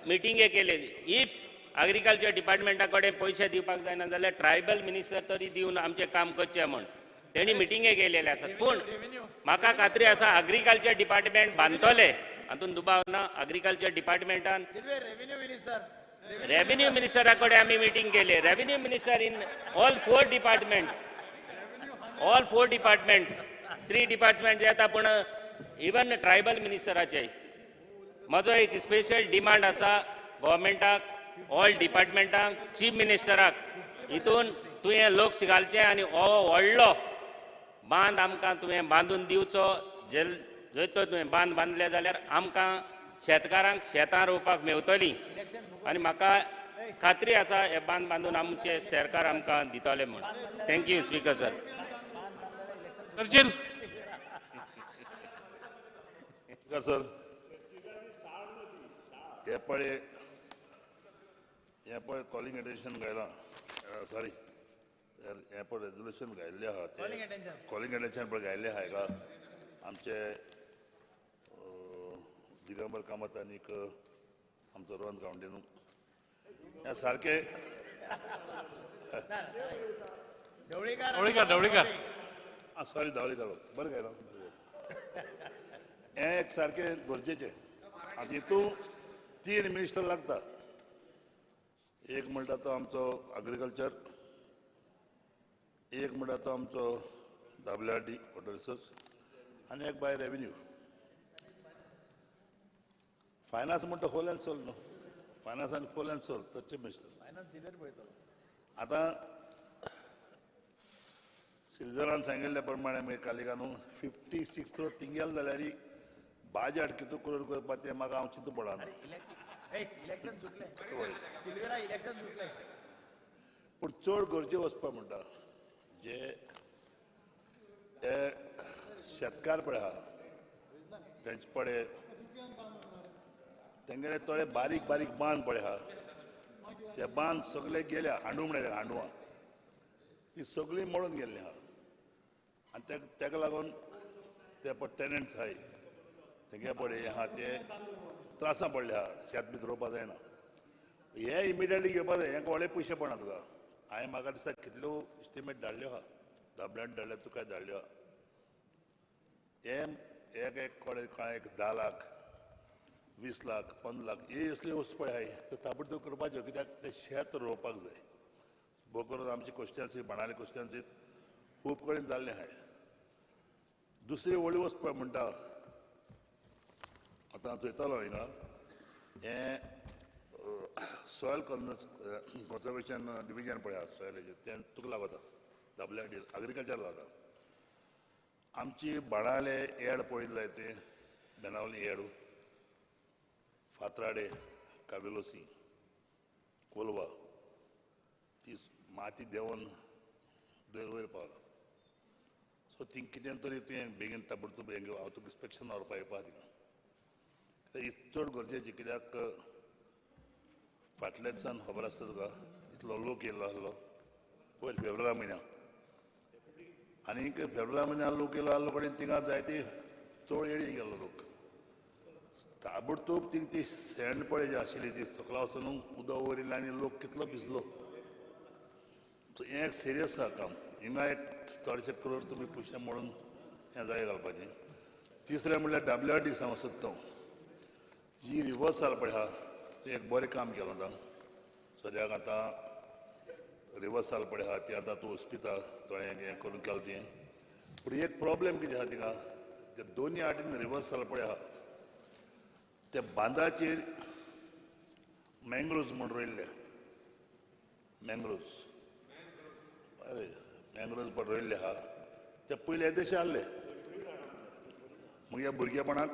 मिटिंगे केले. If agriculture डिपार्टमेंटा कडेन पयशे दिवपाक जायना जाल्यार ट्रायबल मिनिस्टर तरी दिवन आमचें काम करचें म्हूण तेणी मिटिंगे केलेले आसात. पूण म्हाका खात्री आसा एग्रीकल्चर डिपार्टमेंट बांदतले हातून दुबाव ना. एग्रीकल्चर डिपार्टमेंटान रेवेन्यू मिनिस्टरा कडेन आमी मिटींग केली. Revenue minister in all 4 departments, all 4 departments, 3 department येता, पूण इवन ट्रायबल मिनिस्टराचे म्हजो एक स्पेशल डिमांड आसा गव्हर्मेंटाक, ऑल डिपार्टमेंटांक, चीफ मिनिस्टराक, हितून तुवें लोक घालचें आनी हो व्हडलो बांद आमकां तुवें बांदून दिवचो. जर तर तुवें बांद बांदले जाल्यार आमकां शेतकारांक शेतां रोवपाक मेवतली आनी म्हाका खात्री आसा हे बांद बांदून आमचे सरकार आमकां दितले म्हूण. Thank you speaker sir. Sir, हे पळय, हे पळय कॉलिंग अटेन्शन घायलां, सॉरी, हे पळय रेजोल्युशन घायल्लें आहा, तें कॉलिंग अटेन्शन पळय घायल्लें आहा हेका आमचे दिगंबर कामत आनीक आमचो रोहन गावंडे न्हू, हें सारकें. ढवळीकर, ढवळीकर, आं सॉरी, धावळीकर, बरें घायलां, बरें. हें एक सारकें गरजेचें. आनी हितून 3 मिनिस्टर लागता. एक म्हणटा तो आमचो एग्रीकल्चर, एक म्हणटा तो आमचो WRD water resource, आनी एक बाय रेवेन्यू. फायनान्स म्हणटा होल अँड सोल न्हू, फायनान्स आनी होल अँड सोल तच्चे मिनिस्टर. आतां सिल्जरान सांगिल्ल्या प्रमाणे मागीर कालिका न्हू 56 करोड तिंगेल जाल्यार बाजट कितू करोड करपाक तें म्हाका हांव चिंतू पडना. पूण चड गरजे वचपा म्हणटा जे हे शेतकार पळय आहा तेंचे पळय तेंगेले थोडे बारीक बारीक बांद पळय आहा ते बांद सगळे गेल्या हांडू म्हणल्यार हांडवा ती सगळी मोडून गेल्ली आहा आनी तेका लागून ते पळय टेनंट्स आहाय तेंगे पळय आहा ते त्रासां पडले आहा शेत बी रोवपा जायना. हे इमिडिएटली घेवपा जाय. हें व्हडले पयशे पडना तुका. हांवें म्हाका दिसता कितल्यो एस्टिमेट धाडल्यो आहा दाबल्यान धाडल्या तुका धाडल्यो आहा. हे एक एक कळ्ळें कळ्ळें एक 10 लाख 20 लाख 15 लाख हे असल्यो वस्तू पळय आहाय त्यो ताबडतोब करपाच्यो कित्याक तें शेत रोवपाक जाय. भोव करून आमची कॉन्स्टिट्युएन्सी बाणावली कॉन्स्टिट्युएन्सीत खूब कडेन जाल्लें आहाय. दुसरी व्हडली वस्त पळय म्हणटा आतां चोयतालो हिंगा हें सॉयल कॉन्जर्वेशन डिविजन पळय आहा सॉयलाचेर तें तुका लागता दाबल्या एग्रीकल्चर लागता. आमची बाणाले एड पळयल्ले ते बेनावली एड फातराडे कावेलोसी कोलवा ती माती देंवन दोयर वयर पावला. सो ती कितें तरी तुवें बेगीन ताबडतोब हांव तुका इन्स्पेक्शन व्हरपा येवपा थिंगा चड गरजेची कित्याक फाटल्या दिसान खबर आसता तुका इतलो लोक येयल्लो आसलो पयर फेब्रुवारी म्हयन्या आनी फेब्रुवारी म्हयन्या लोक येयलो आसलो कडेन थिंगा जायते चड येडी गेल्लो लोक ताबडतोब थिंग ती सँड पळय जी आशिल्ली ती सकला वचून उदक वयर येयलें आनी लोक कितलो भिजलो. सो हें एक सिरियस आहा काम. हिंगा एक चडशे करोड तुमी पयशे मोडून हें जाय घालपाचें. तिसरें म्हणल्यार डब्ल्यू आर डी सांगूंक सोदता हांव जी रिवर्स जाल पळय आहा तें एक बरें काम केलां आतां सद्याक आतां रिवर्स जाल पळय आहा ती आतां तूं ओस्पिता थोडें हें करून केलां तें. पूण एक प्रोब्लेम कितें आहा थिंगा ते दोनी आटीन रिवर्स जाल पळय आहा त्या बांदाचेर मँग्रोव्ज म्हूण रोयल्ले मँग्रोव्ज अरे मँग्रोव्ज पण रोयल्ले आहा ते पयले येदेशे आहले म्हज्या भुरगेपणांत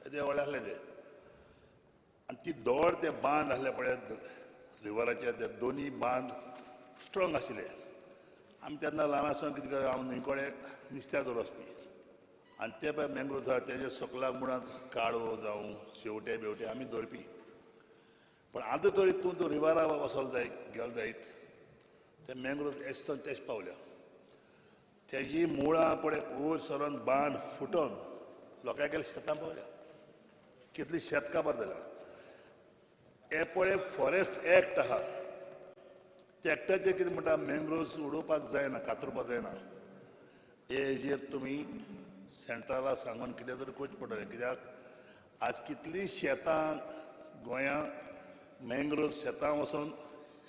येदे व्हडले आहले ते आनी ती दोड ते बांद आहले पळय रिवराचे ते दोनी बांद स्ट्रोंग आशिल्ले. आमी तेन्ना ल्हान आसतना कितें करता हांव न्हंय कडेन नुस्त्याक दवर वचपी आनी ते पळय मँग्रोव्ज आहा तेजे सकलाक मुळांत काळो जावं शेवटे बिवटे आमी दवरपी. पूण आतां तरी तूं तूं रिवरा वचोल जाय गेल जायत ते मँग्रोव्ज एसतन तेच पावल्या तेजी मुळां पळय वयर सरोन बांद फुटोन लोकांगेर शेतां पावल्या कितली शेत काबार जाल्या. हे पळय फॉरेस्ट एक्ट आहा त्या एक्टाचेर कितें म्हणटा मँग्रोव्ज उडोवपाक जायना कातरुपाक जायना. हेजेर तुमी सेंट्रला सांगून कितें तरी करचें पडटलें कित्याक आज कितलीं शेतां गोंयां मँग्रोव्ज शेतां वचून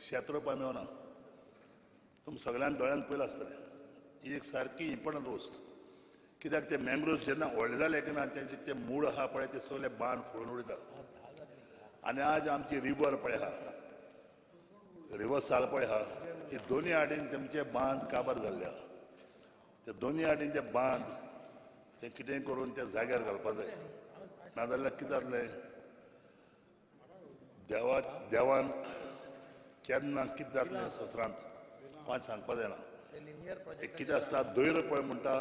शेत रोवपाक मेळना. तुमी सगळ्यान दोळ्यान पयलां आसतलें. ही एक सारकी इम्पोर्टंट वस्त कित्याक ते मँग्रोव्ज जेन्ना व्हडले जाले की ना तेजे ते मूळ आहा पळय ते सगळे बांद फोडून उडयता. आनी आज आमची रिवर पळय आहा रिवर साल पळय आहा ती दोनी आडीन तेमचे बांद काबार जाल्ले आहा. ते दोनी आडीन ते बांद ते कितें करून त्या जाग्यार घालपा जाय नाजाल्यार कितें जातलें देवान केन्ना कितें जातलें संवसारांत कोण सांगपा जायना. एक कितें आसता दोयरो पळय म्हणटा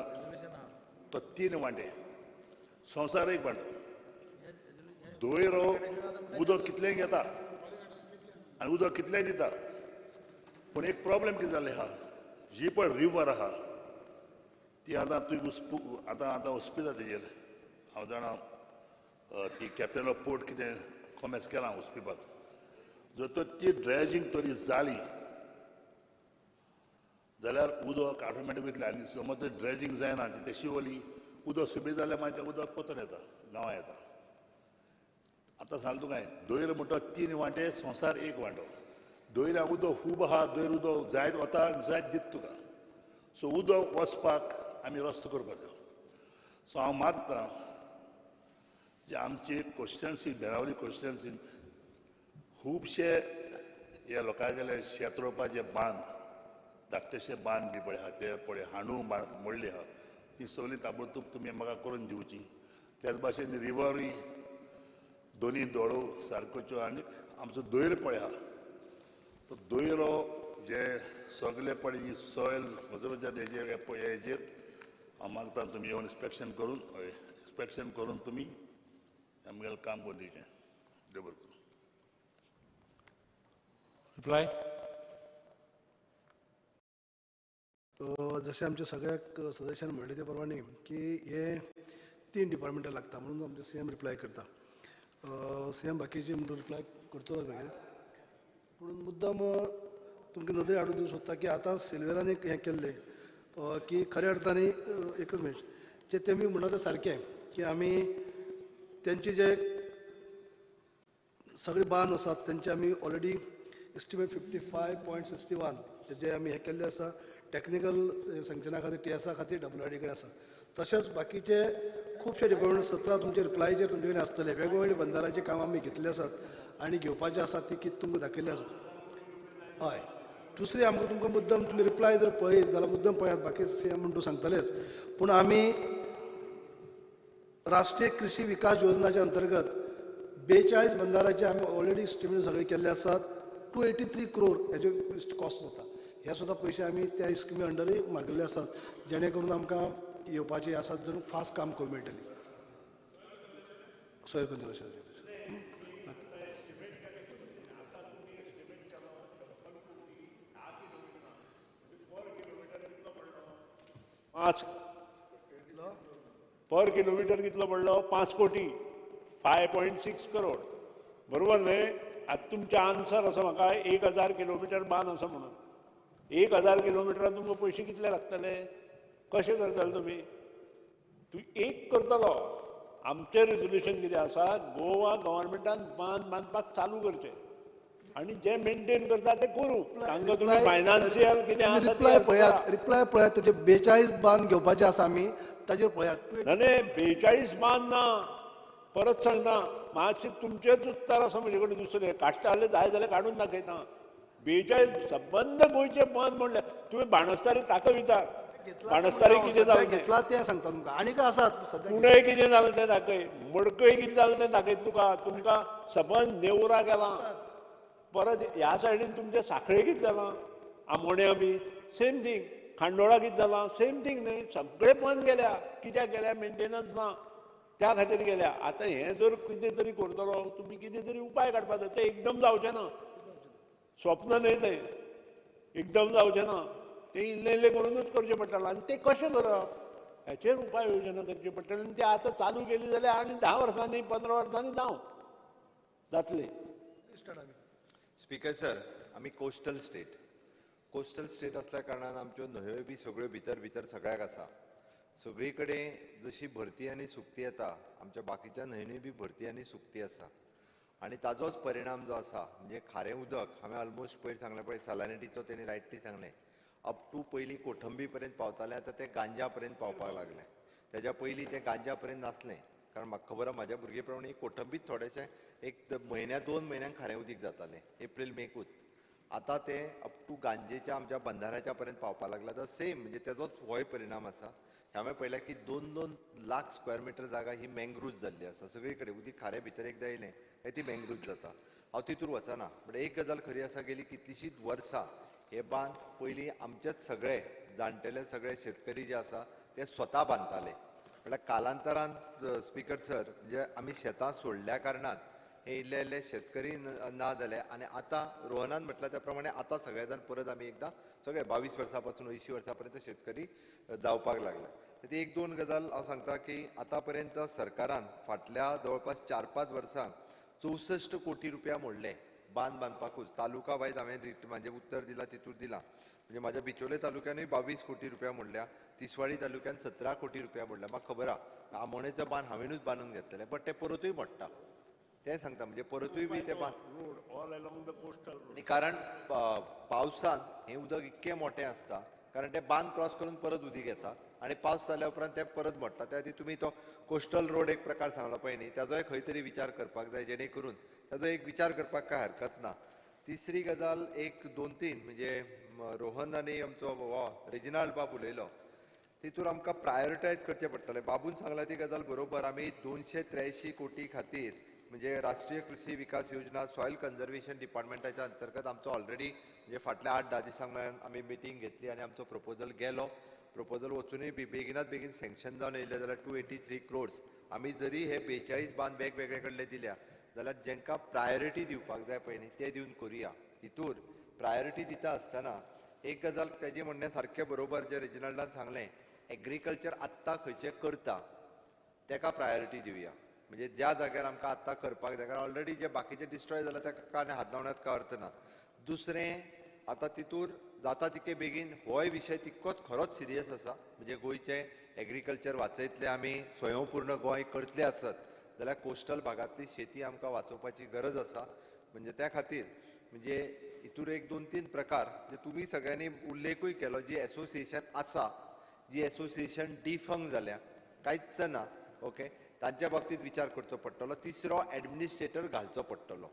तो 3 वांटे संवसार एक वांटो. दोयरो उदक कितलें घेता आनी उदक कितलें दिता. पूण एक प्रॉब्लेम कितें जालें आहा जी पळय रिवर आहा ती आतां तुवें आतां आतां ओस्पिता तेजेर हांव जाणा ती कॅप्टन ऑफ पोर्ट कितें कॉमेस केलां ओस्पिपाक जर तर ती ड्रेजिंग तरी जाली जाल्यार उदक ऑटोमॅटीक वयतलें. आनी समज तर ड्रेजिंग जायना ती तशी वली उदक सुबेज जाल्यार मागीर तें उदक पोतून येता गांवां येता. आतां सांगलें तुका हांवें दोयर म्हणटा 3 वांटे संवसार एक वांटो. दोयरा उदक खूब आहा दोयर उदक जायत वता जायत दिता तुका. सो उदक वचपाक आमी रस्तो करपाचो. सो हांव मागता जे आमचे कॉन्स्टिट्युएन्सी बेनावली कॉन्स्टिट्युएन्सींत खुबशे हे लोकांगेले शेत रोवपाचे बांद धाकटेशे बांद बी पळय आहा ते पळय हांडू मोडली आहा ती सगळीं ताबडतोब तुमी म्हाका करून दिवची. त्याच भाशेन रिवरूय दोनी दोळो सारकोच्यो आनी आमचो दोयर पळय आहा तो दोयरो जे सगळे पळय सॉयल हेजेर हेजेर हांव मागता तुमी येवन इन्स्पेक्शन करून हय इन्स्पेक्शन करून तुमी आमगेलें काम करून दिवचें. देव बरें करूं. रिप्लाय. जशें आमच्या सगळ्याक सदस्यान म्हणलें ते प्रमाणे की हे 3 डिपार्टमेंटां लागता म्हणून आमचे सी एम रिप्लाय करता. सी एम बाकीचे म्हणून रिप्लाय करतलोच मागीर, पूण मुद्दाम तुमकां नदरे हाडून दिवंक सोदता की आतां सिल्वेरान एक हें केल्लें की खऱ्या अर्थान एकच मिनट जे तेमी म्हणलां तें सारकें की आमी तेंचे जे सगळे बांद आसात तेंचे आमी ऑलरेडी एस्टिमेट 55.61 जे आमी हें केल्लें आसा टॅक्निकल सँक्शना खातीर टीएसआ खातीर डब्ल्यू आर डी कडेन आसा. तशेंच बाकीचे खुबशे डिपार्टमेंट 17 तुमचे रिप्लायचेर तुमचे कडेन आसतले. वेगवेगळे बंदाराचे काम आमी घेतले आसात आनी घेवपाचे आसात ती कितें तुमकां दाखयल्ले आसा. हय, दुसरी आमकां तुमकां मुद्दम तुमी रिप्लाय जर पळयत जाल्यार मुद्दम पळयात, बाकी सी एम म्हणटू सांगतलेच. पूण आमी राष्ट्रीय कृषी विकास योजनाच्या अंतर्गत 42 बंदाराचे आमी ऑलरेडी एस्टिमेट सगळे केल्ले आसात. 283 क्रोर हेजे कॉस्ट जाता. हे सुद्दां पयशे आमी त्या स्किमी अंडरूय मागिल्ले आसात जेणे करून आमकां येवपाचे आसात जर फास्ट काम करूंक मेळटलें. सॉयल कन्जर्वेशन पांच पर किलोमिटर कितलो पडलो? 5 कोटी, 5.6 करोड, बरोबर न्हय? आतां तुमचें आन्सर आसा म्हाका 1000 किलोमिटर बांद आसा म्हणून. 1000 किलोमिटरान तुमकां पयशे कितले लागतले? कशें करतले तुमी? तूं एक करतलो. आमचें रेजोल्युशन कितें आसा, गोवा गव्हर्मेंटान बांद बांदपाक चालू करचें आनी जे मेंटेन करता ते करूं. तांकां तुमी फायनान्शियल कितें आसा रिप्लाय पळयात, रिप्लाय पळयात. तेजे 42 बांद घेवपाचे आसा आमी, ताजेर पळयात. न्ही 42 बांद ना, परत सांगता, मातशें तुमचेंच उत्तर आसा म्हजे कडेन दुसरें काडटा जाय जाल्यार काडून दाखयता. 42 सबंद गोंयचे बांद म्हणल्यार तुवें बाणस्तारी ताका विचार, बाणस्तारी कितें जालें घेतला तें सांगता तुमकां. आनी आसात कुणय कितें जालें तें दाखय, मडकय कितें जालें तें दाखयता तुका. तुमकां सबंद नेवरा गेला, परत ह्या सायडीन तुमचें साखळे कितें जालां, आमोण्या बी सेम थींग, खांडोळा कितें जालां सेम थींग. न्हय सगळे बंद गेल्या. कित्याक गेल्या? मेंटेनन्स ना, त्या खातीर गेल्या. आतां हें जर कितें तरी करतलो तुमी, कितें तरी उपाय काडपाक जाय. तें एकदम जावचें ना, स्वप्न न्हय तें, एकदम जावचें ना. तें इल्लें इल्लें करुनूच करचें पडटलें. आनी तें कशें करप हेचेर उपाय योजना करची पडटली. आनी तें आतां चालू केली जाल्यार आनी 10 वर्सांनी 15 वर्सांनी जावं जातलें. स्पीकर सर, आमी कोस्टल स्टेट, कोस्टल स्टेट असल्या कारणान आमच्यो न्हंयो बी सगळ्यो भितर भितर सगळ्याक आसा. सगळी कडेन जशी भरती आनी सुकती येता, आमच्या बाकीच्या न्हंयनी बी भरती आनी सुकती आसा. आनी ताजोच परिणाम जो आसा म्हणजे खारें उदक हांवें ऑलमोस्ट पयर सांगलें पळय, सॅलिनिटीचो तेणी रायटली सांगलें, अप टू पयलीं कोठंबी पर्यंत पावतालें, आतां तें गांजा पर्यंत पावपाक लागलें. तेज्या पयलीं तें गांजा पर्यंत नासलें, कारण म्हाका खबर आसा म्हाज्या भुरगे प्रमाणे कोठंबीत थोडेशें एक म्हयन्या 2 म्हयन्यांक खारें उदीक जातालें, एप्रील मेकूच. आतां तें अप टू गांजेच्या आमच्या बंधाऱ्याच्या पर्यंत पावपाक लागलां. आतां सेम म्हणजे तेजोच होय परिणाम आसा. हांवें पळयलें की 2-2 लाख स्क्वेअर मिटर जागा ही मँग्रूज जाल्ली आसा. सगळी कडेन उदीक खारें भितर एकदां येयलें काय ती मँग्रूज जाता. हांव तितूर वचना, बट एक गजाल खरी आसा, गेली कितलीशींच वर्सां हे बांद पयलीं आमचेच सगळे जाणटेले सगळे शेतकरी जे आसा ते स्वता बांदताले. म्हळ्यार कालांतरान स्पीकर सर म्हणजे आमी शेतां सोडल्या कारणान हे इल्ले इल्ले शेतकरी ना जाले. आनी आतां रोहनान म्हटल्यार त्या प्रमाणे आतां सगळे जाण परत आमी एकदां सगळे 22 वर्सां पासून 80 वर्सां पर्यंत शेतकरी जावपाक लागले. ती 1-2 गजाल हांव सांगता की आतां पर्यंत सरकारान फाटल्या जवळपास 4-5 वर्सांक 64 कोटी रुपया मोडले बांद बांदपाकूच. तालुका वायज हांवें म्हाजें उत्तर दिलां तितूर दिलां, म्हणजे म्हाज्या बिचोले तालुक्यानूय 22 कोटी रुपया मोडल्या, तिसवाडी तालुक्यान 17 कोटी रुपया मोडल्या. म्हाका खबर आहा आमोणेचो बांद हांवेनूच बांदून घेतलेलें, बट तें परतूय मोडटा तें सांगता, म्हणजे परतूय बी तें बांद. आनी कारण पावसान हें उदक इतकें मोटें आसता, कारण तें बांद क्रॉस करून परत उदीक येता आनी पावस जाल्या उपरांत तें परत मोडटा. त्या खातीर तुमी तो कोस्टल रोड एक प्रकार सांगलो पळय न्ही, ताजोय खंय तरी विचार करपाक जाय, जेणे करून ताजो एक विचार करपाक कांय हरकत ना. तिसरी गजाल 1-2-3 म्हणजे रोहन आनी आमचो हो रेजिनाल्ड बाब उलयलो, तितूर आमकां प्रायोरिटायज करचें पडटलें. बाबून सांगला ती गजाल बरोबर, आमी 283 कोटी खातीर म्हणजे राष्ट्रीय कृषी विकास योजना सॉयल कन्जर्वेशन डिपार्टमेंटाच्या अंतर्गत आमचो ऑलरेडी म्हणजे फाटल्या 8-10 दिसांक मेरेन आमी मिटींग घेतली आनी आमचो प्रपोजल गेलो. प्रपोजल वचुनूय बी बेगिनात बेगीन सँक्शन जावन येयलें जाल्यार 283 क्रोड्स आमी जरी हे 42 बांद वेगवेगळे कडले दिल्या जाल्यार जेंकां प्रायोरिटी दिवपाक जाय पळय न्ही ते दिवन करुया. हितूर प्रायोरिटी दिता आसतना एक गजाल तेजें म्हणणें सारकें बरोबर जें रेजिनाल्डान सांगलें, एग्रीकल्चर आत्तां खंयचें करता तेका प्रायोरिटी दिवया. म्हणजे ज्या जाग्यार आमकां आत्तां करपाक जाय, कारण ऑलरेडी जे बाकीचे डिस्ट्रॉय जाला ताका आनी हात लावण्यात काय अर्थ ना. दुसरें आतां तितूर जाता तितके बेगीन होय विशय तितकोच खरोच सिरियस आसा. म्हणजे गोंयचें एग्रीकल्चर वाचयतले आमी, स्वयंपूर्ण गोंय करतले आसत जाल्यार कोस्टल भागांतली शेती आमकां वाचोवपाची गरज आसा. म्हणजे त्या खातीर म्हणजे हितूर एक दोन तीन प्रकार जे तुमी सगळ्यांनी उल्लेखूय केलो, जी एसोसिएशन आसा, जी एसोसिएशन डिफंक जाल्या, कांयच ना, ओके, तांच्या बाबतींत विचार करचो पडटलो. तिसरो एडमिनिस्ट्रेटर घालचो पडटलो.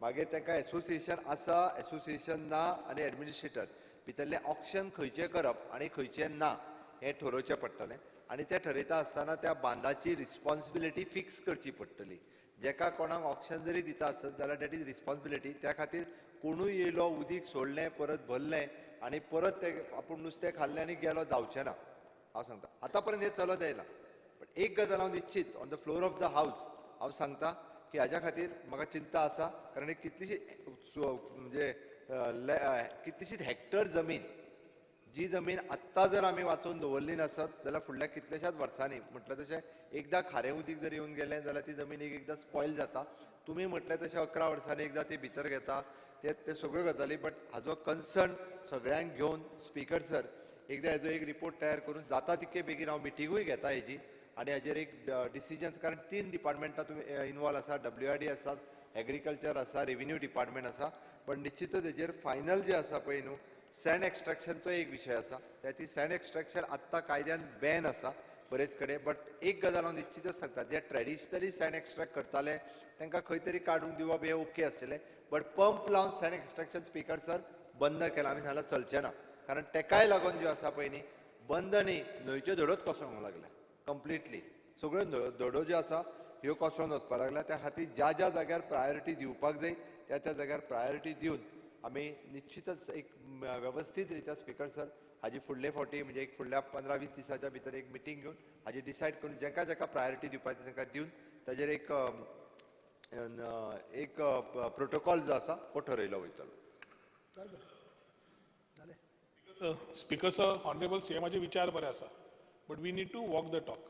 मागीर तांकां एसोसिएशन आसा, एसोसिएशन ना आनी एडमिनिस्ट्रेटर भितरलें ऑक्शन खंयचें करप आनी खंयचें ना हें ठरोवचें पडटलें. आनी तें ठरयता आसतना त्या बांदाची रिस्पॉन्सिबिलिटी फिक्स करची पडटली. जेका कोणाक ऑक्शन जरी दिता आसत जाल्यार that is responsibility. त्या खातीर कोणूय येयलो, उदीक सोडलें, परत भरलें आनी परत तें आपूण नुस्तें खाल्लें आनी गेलो, जावचें ना. हांव सांगता आतां पर्यंत हें चलत आयलां. पण एक गजाल हांव निश्चीत on the floor of the house हांव सांगता की हाज्या खातीर म्हाका चिंता आसा, कारण एक कितलीशी म्हणजे कितलीशीच हॅक्टर जमीन, जी जमीन आत्तां जर आमी वाचोवन दवरली नासत जाल्यार फुडल्या कितल्याशाच वर्सांनी, म्हटलें तशें एकदां खारें उदीक जर येवन गेलें जाल्यार ती जमीन एक एकदां स्पॉयल जाता. तुमी म्हटलें तशें 11 वर्सांनी एकदां ती भितर घेता, ते सगळ्यो गजाली. बट हाजो कन्सर्न सगळ्यांक घेवन स्पीकर सर एकदां हेजो एक रिपोर्ट तयार करून जाता तितके बेगीन हांव मिटिंगूय घेता हेजी आनी हाजेर एक डिसिजन्स, कारण 3 डिपार्टमेंटां तुमी इनवॉल्व आसा, WRD आसा, एग्रीकल्चर आसा, रेविन्यू डिपार्टमेंट आसा. पण निश्चितच हेजेर फायनल जे आसा पळय न्हू, सँड एक्स्ट्रॅक्शनचो एक विशय आसा, त्या ती सँड एक्स्ट्रॅक्शन आत्तां कायद्यान बॅन आसा बरेच कडेन. बट एक गजाल हांव निश्चितच सांगता, जे ट्रेडिशनली सँड एक्स्ट्रॅक्ट करताले तांकां खंय तरी काडून दिवप हें ओके आसतलें, बट पंप लावन सँड एक्स्ट्रॅक्शन स्पीकर सर बंद केलां आमी सांगलां चलचें ना, कारण तेकाय लागून ज्यो आसा पळय न्ही बंद न्ही, न्हंयच्यो धडोच कोसळोंक लागल्या कंप्लिटली, सगळ्यो धडो ज्यो आसा ह्यो कोसळोन वचपाक लागल्या. त्या खातीर ज्या ज्या जाग्यार प्रायोरिटी दिवपाक जाय त्या त्या जाग्यार प्रायोरिटी दिवन आमी निश्चितच एक वेवस्थीत रित्या स्पीकर सर हाजी फुडले फावटी म्हणजे एक फुडल्या 15-20 दिसाच्या भितर एक मिटींग घेवन हाजी डिसायड करून जेका जेका प्रायोरिटी दिवपाची तांकां दिवन ताजेर एक एक प्रोटोकॉल जो आसा तो ठरयलो वयतलो. स्पीकर सर, ऑनरेबल सीएमाचे विचार बरे आसा, but we need to walk the talk.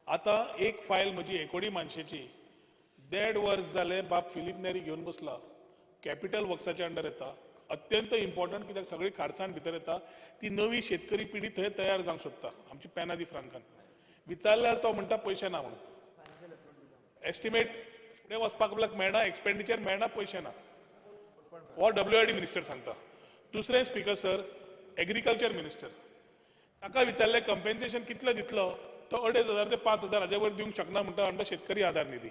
आतां एक फायल म्हजी एकोडी मानशेची 1.5 वर्स जालें बाब फिलीप नेरी घेवन बसला, कॅपिटल वर्क्साच्या अंडर येता, अत्यंत इम्पॉर्टंट कित्याक सगळी खारसाण भितर येता, ती नवी शेतकरी पिढी थंय तयार जावंक सोदता. आमची पेना दी फ्रांकान विचारल्यार तो म्हणटा पयशे ना म्हणून, एस्टिमेट फुडें वचपाक आपल्याक मेळना, एक्सपेंडिचर मेळना, पयशे ना, हो WRD minister सांगता. दुसरें स्पीकर सर, एग्रीकल्चर मिनिस्टर ताका विचारलें कंपेन्सेशन कितलें दितलो, तो 2500 ते 5000 हाजे वयर दिवंक शकना म्हणटा अंडर शेतकरी आधार निधी.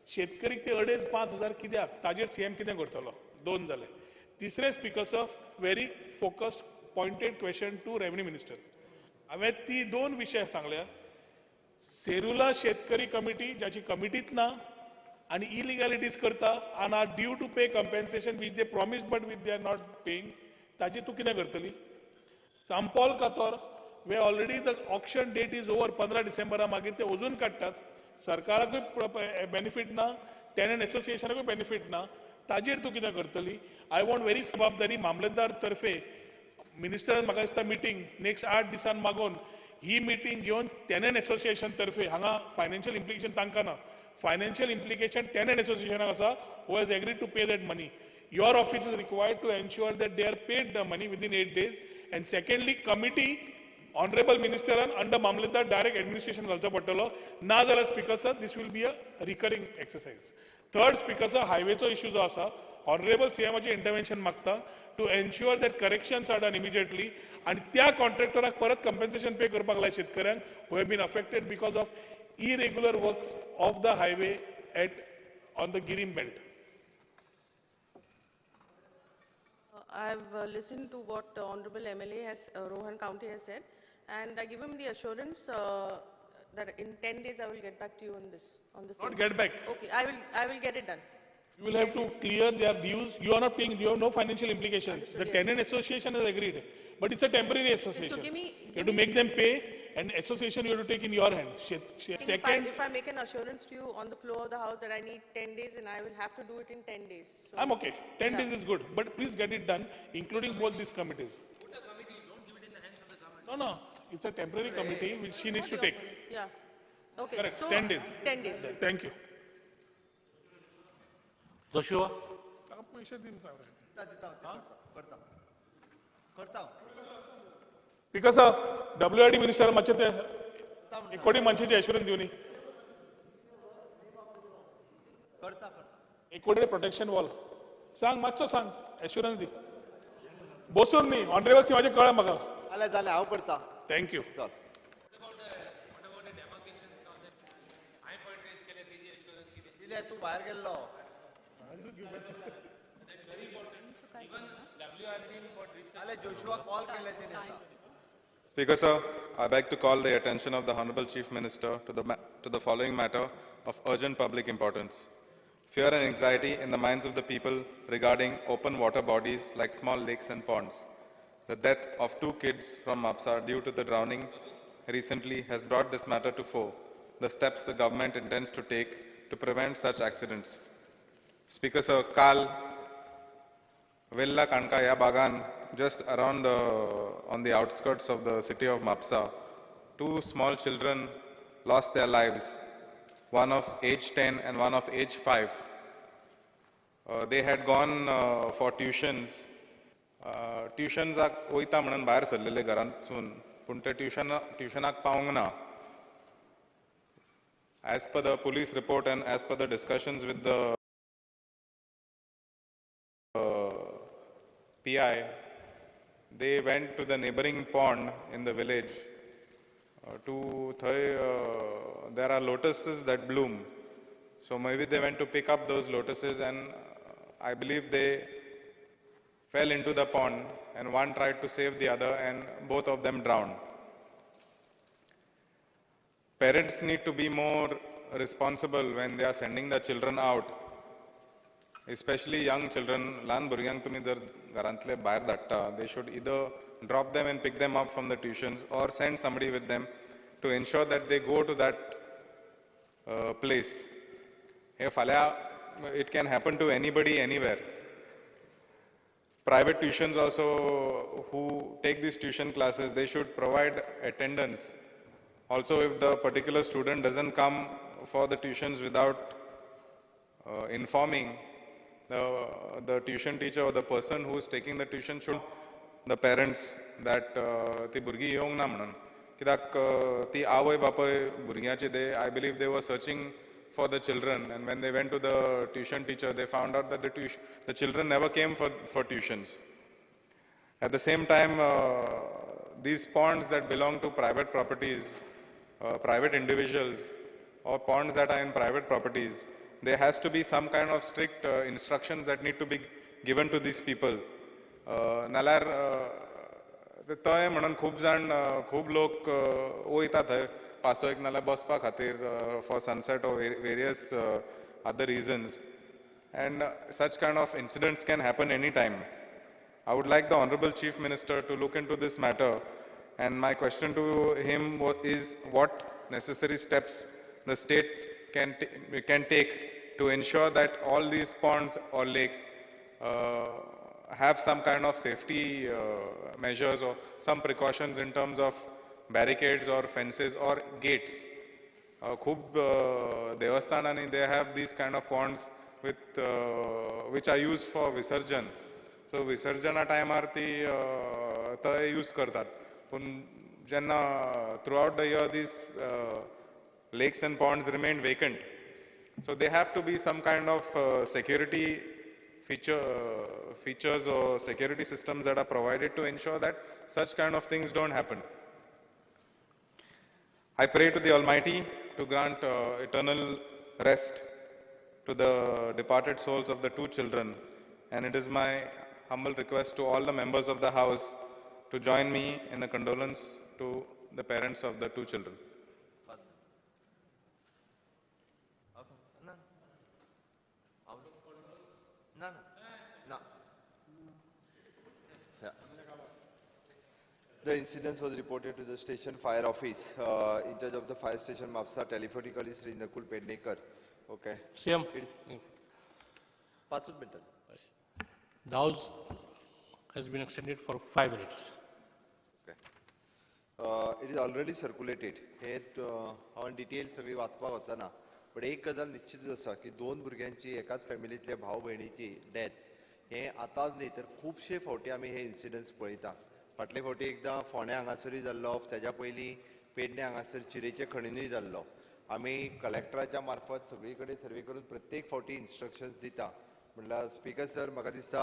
शेतकरीक ते 2500-5000 कित्याक, ताजेर सीएम कितें करतलो? 2 जाले. तिसरें speaker sir, very focused pointed question to revenue minister. हांवें ती 2 विशय सांगल्या, सेरुला शेतकरी कमिटी जाची कमिटीत ना आनी इलिगॅलिटीज करता आनी are due to pay compensation which they promise but which they are not paying, ताजी तूं कितें करतली? Sampol Kator way already the auction date is over 15 डिसेंबरा, मागीर ते अजून काडटात, सरकाराकूय बेनिफीट ना, टेनंट एसोसिएशनाकूय बेनिफीट ना, ताजेर तूं कितें करतली? I want very जबाबदारी मामलेदार तर्फे मिनिस्टरान म्हाका दिसता मिटींग नेक्स्ट 8 दिसान मागोवन ही मिटींग घेवन टेनंट एसोसिएशन तर्फे, हांगा फायनान्शियल इम्प्लिकेशन तांकां ना, फायनान्शियल इम्प्लिकेशन टेनंट एसोसिएशनाक आसा, who has agreed to pay that money. Your office is required to ensure that they are paid the money within 8 days. And secondly, committee honourable मिनिस्टरान under mamlatdar direct administration घालचो पडटलो, ना जाल्यार speaker sir this will be a recurring exercise. Third speaker sir, हायवेचो issue जो आसा, honourable सीएमाचें इंटरवेन्शन मागता to ensure that corrections are done immediately आनी त्या कॉन्ट्रॅक्टराक परत कंपेन्सेशन पे करपाक लाय शेतकऱ्यांक who have been affected because of irregular works of the highway at on the Guirim belt. I've listened to what Honorable MLA has, Rohan County has said, and I give him the assurance that in 10 days I will get back to you on this. On the Not get back. Okay, I will get it done. You will have to clear their dues. You are not paying. You have no financial implications. Understood, the yes. Tenant association has agreed, but it's a temporary association. So give me, you have to make them pay, And association you have to take in your hand. Second, if I make an assurance to you on the floor of the house that I need 10 days and I will have to do it in 10 days. So I'm okay. 10 days is good. But please get it done, including both these committees. Put a committee, don't give it in the hands of the government. No, no. It's a temporary committee which she needs to take. Yeah. Okay. Correct. So 10 days. 10 days. Thank you. Joshua? Because of WRD minister मातशें ते एकोडी मनशाचे assurance दिवनी एकोडे protection wall सांग मातसो सांग assurance दी बसून न्ही honourable C म्हाजें कळ्ळें म्हाका जालें जालें हांव करता thank you चल. दिले तूं भायर गेल्लो. Speaker, sir, I beg to call the attention of the Honorable Chief Minister to the following matter of urgent public importance. Fear and anxiety in the minds of the people regarding open water bodies like small lakes and ponds. The death of 2 kids from Mapsa due to the drowning recently has brought this matter to fore, the steps the government intends to take to prevent such accidents. Speaker, sir, Kal Vella Kanka ya Bagan, just around on the outskirts of the city of Mapsa, 2 small children lost their lives, one of age 10 and one of age 5. They had gone for tuitions. Tuitions वयता म्हणून भायर सरलेले घरांतसून, पूण ते ट्युशनाक पावंक ना. As per the police report and as per the discussions with the PI, they went to the neighboring pond in the village. There are lotuses that bloom. So maybe they went to pick up those lotuses, and I believe they fell into the pond, and one tried to save the other, and both of them drowned. Parents need to be more responsible when they are sending their children out, especially young children. ल्हान भुरग्यांक तुमी जर घरांतले भायर धाडटा, they should either drop them and pick them up from the tuitions or send somebody with them to ensure that they go to that place. हे फाल्यां it can happen to anybody anywhere. Private tuitions also, who take these tuition classes, they should provide attendance. Also, if the particular student doesn't come for the tuitions without informing, the tuition teacher or the person who is taking the tuition should the parents that ती भुरगीं येवंक ना म्हणून. कित्याक ती आवय बापूय भुरग्यांची, they, I believe they were searching for the children, and when they went to the tuition teacher, they found out that the children never came for tuitions. At the same time, these ponds that belong to private properties, private individuals, or ponds that are in private properties, there has to be some kind of strict instructions that need to be given to these people. नाल्यार थंय म्हणून खूब जाण, खूब लोक वयता थंय पासयेक नाल्यार बसपा खातीर for sunset or various other reasons, and such kind of incidents can happen any time. I would like the Honorable Chief Minister to look into this matter, and my question to him is what necessary steps the state can take to ensure that all these ponds or lakes have some kind of safety measures or some precautions in terms of barricades or fences or gates. Khub devasthanani, they have these kind of ponds with which are used for visarjan. So visarjana टायमार ती थंय use करतात, पूण जेन्ना throughout the year these lakes and ponds remain vacant. So there have to be some kind of security features or security systems that are provided to ensure that such kind of things don't happen. I pray to the Almighty to grant eternal rest to the departed souls of the 2 children, and it is my humble request to all the members of the house to join me in a condolence to the parents of the 2 children. The incident was reported to the station fire office in charge of the fire station Mapusa telephonically Shri Nakul Pednekar. Okay. CM. पांचूच मिनटां. The house has been extended for 5 minutes. Okay. It is already circulated. हे हांवें detail सगळी वाचपाक वचना, but एक गजाल निश्चितच आसा की दोन भुरग्यांची एकाच फॅमिलींतल्या भाव भयणीची डेथ हे आतांच न्ही तर खुबशे फावटी आमी हे इन्सिडंट्स पळयता. फाटले फावटी एकदां फोंड्या हांगासरूय जाल्लो, तेज्या पयलीं पेडणे हांगासर चिरेचे खणीनूय जाल्लो. आमी कलेक्टराच्या मार्फत सगळी कडेन सर्वे करून प्रत्येक फावटी इन्स्ट्रक्शन्स दिता. म्हणल्यार स्पीकर सर, म्हाका दिसता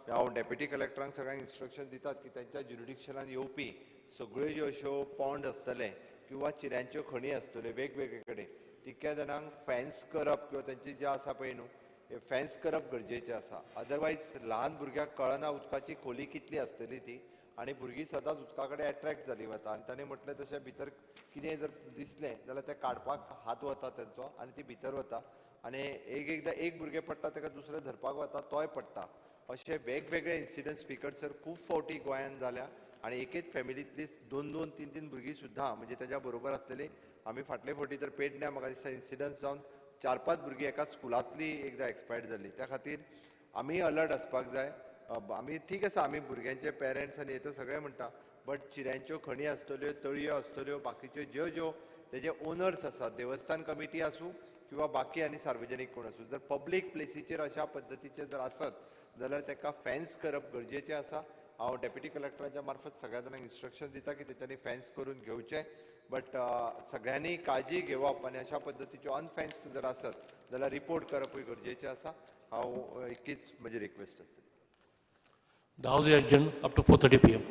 हांव डेप्युटी कलेक्टरांक सगळ्यांक इन्स्ट्रक्शन दितात की तांच्या ज्युरिडिक्शनान येवपी सगळ्यो ज्यो अश्यो पॉन्ड आसतले किंवा चिऱ्यांच्यो खणी आसतल्यो वेगवेगळे कडेन, तितक्या जाणांक फॅन्स करप किंवा तांचे जे आसा पळय न्हू हे फॅन्स करप गरजेचें आसा. अदरवायज ल्हान भुरग्याक कळना उदकाची खोली कितली आसतली ती, आनी भुरगीं सदांच उदका कडेन एट्रॅक्ट जाली वता आनी ताणें म्हटलें तशें भितर कितें जर दिसलें जाल्यार तें काडपाक हात वता तेंचो आनी ती भितर वता आनी एक एकदां एक भुरगें पडटा ताका दुसरें धरपाक वता तोय पडटा. अशे वेगवेगळे इन्सिडंट स्पीकर सर खूब फावटी गोंयांत जाल्या आनी एकेच फॅमिलींतली दोन दोन तीन तीन भुरगीं सुद्दां म्हणजे तेज्या बरोबर आसलेली. आमी फाटले फावटी तर पेडण्या म्हाका दिसता इन्सिडंट जावन 4-5 भुरगीं एकाच स्कुलांतली एकदां एक्सपायर्ड जाली. त्या खातीर आमी अलर्ट आसपाक जाय. आमी ठीक आसा, आमी भुरग्यांचे पेरंट्स आनी हे तर सगळे म्हणटा, बट चिऱ्यांच्यो खणी आसतल्यो, तळयो आसतल्यो, बाकीच्यो ज्यो ज्यो तेजे ओनर्स आसात, देवस्थान कमिटी आसूं किंवा बाकी आनी सार्वजनीक कोण आसूं, जर पब्लीक प्लेसीचेर अशा पद्दतीचे जर आसत जाल्यार ताका फॅन्स करप गरजेचें आसा. हांव डेप्युटी कलेक्टराच्या मार्फत सगळ्या जाणांक इन्स्ट्रक्शन दिता की तेच्यांनी फॅन्स करून घेवचें, बट सगळ्यांनी काळजी घेवप आनी अशा पद्दतीच्यो अनफॅन्स्ड जर आसत जाल्यार रिपोर्ट करपूय गरजेचें आसा. हांव इतकीच म्हजी रिक्वेस्ट आसतली. The house is adjourned up to 4:30 p.m.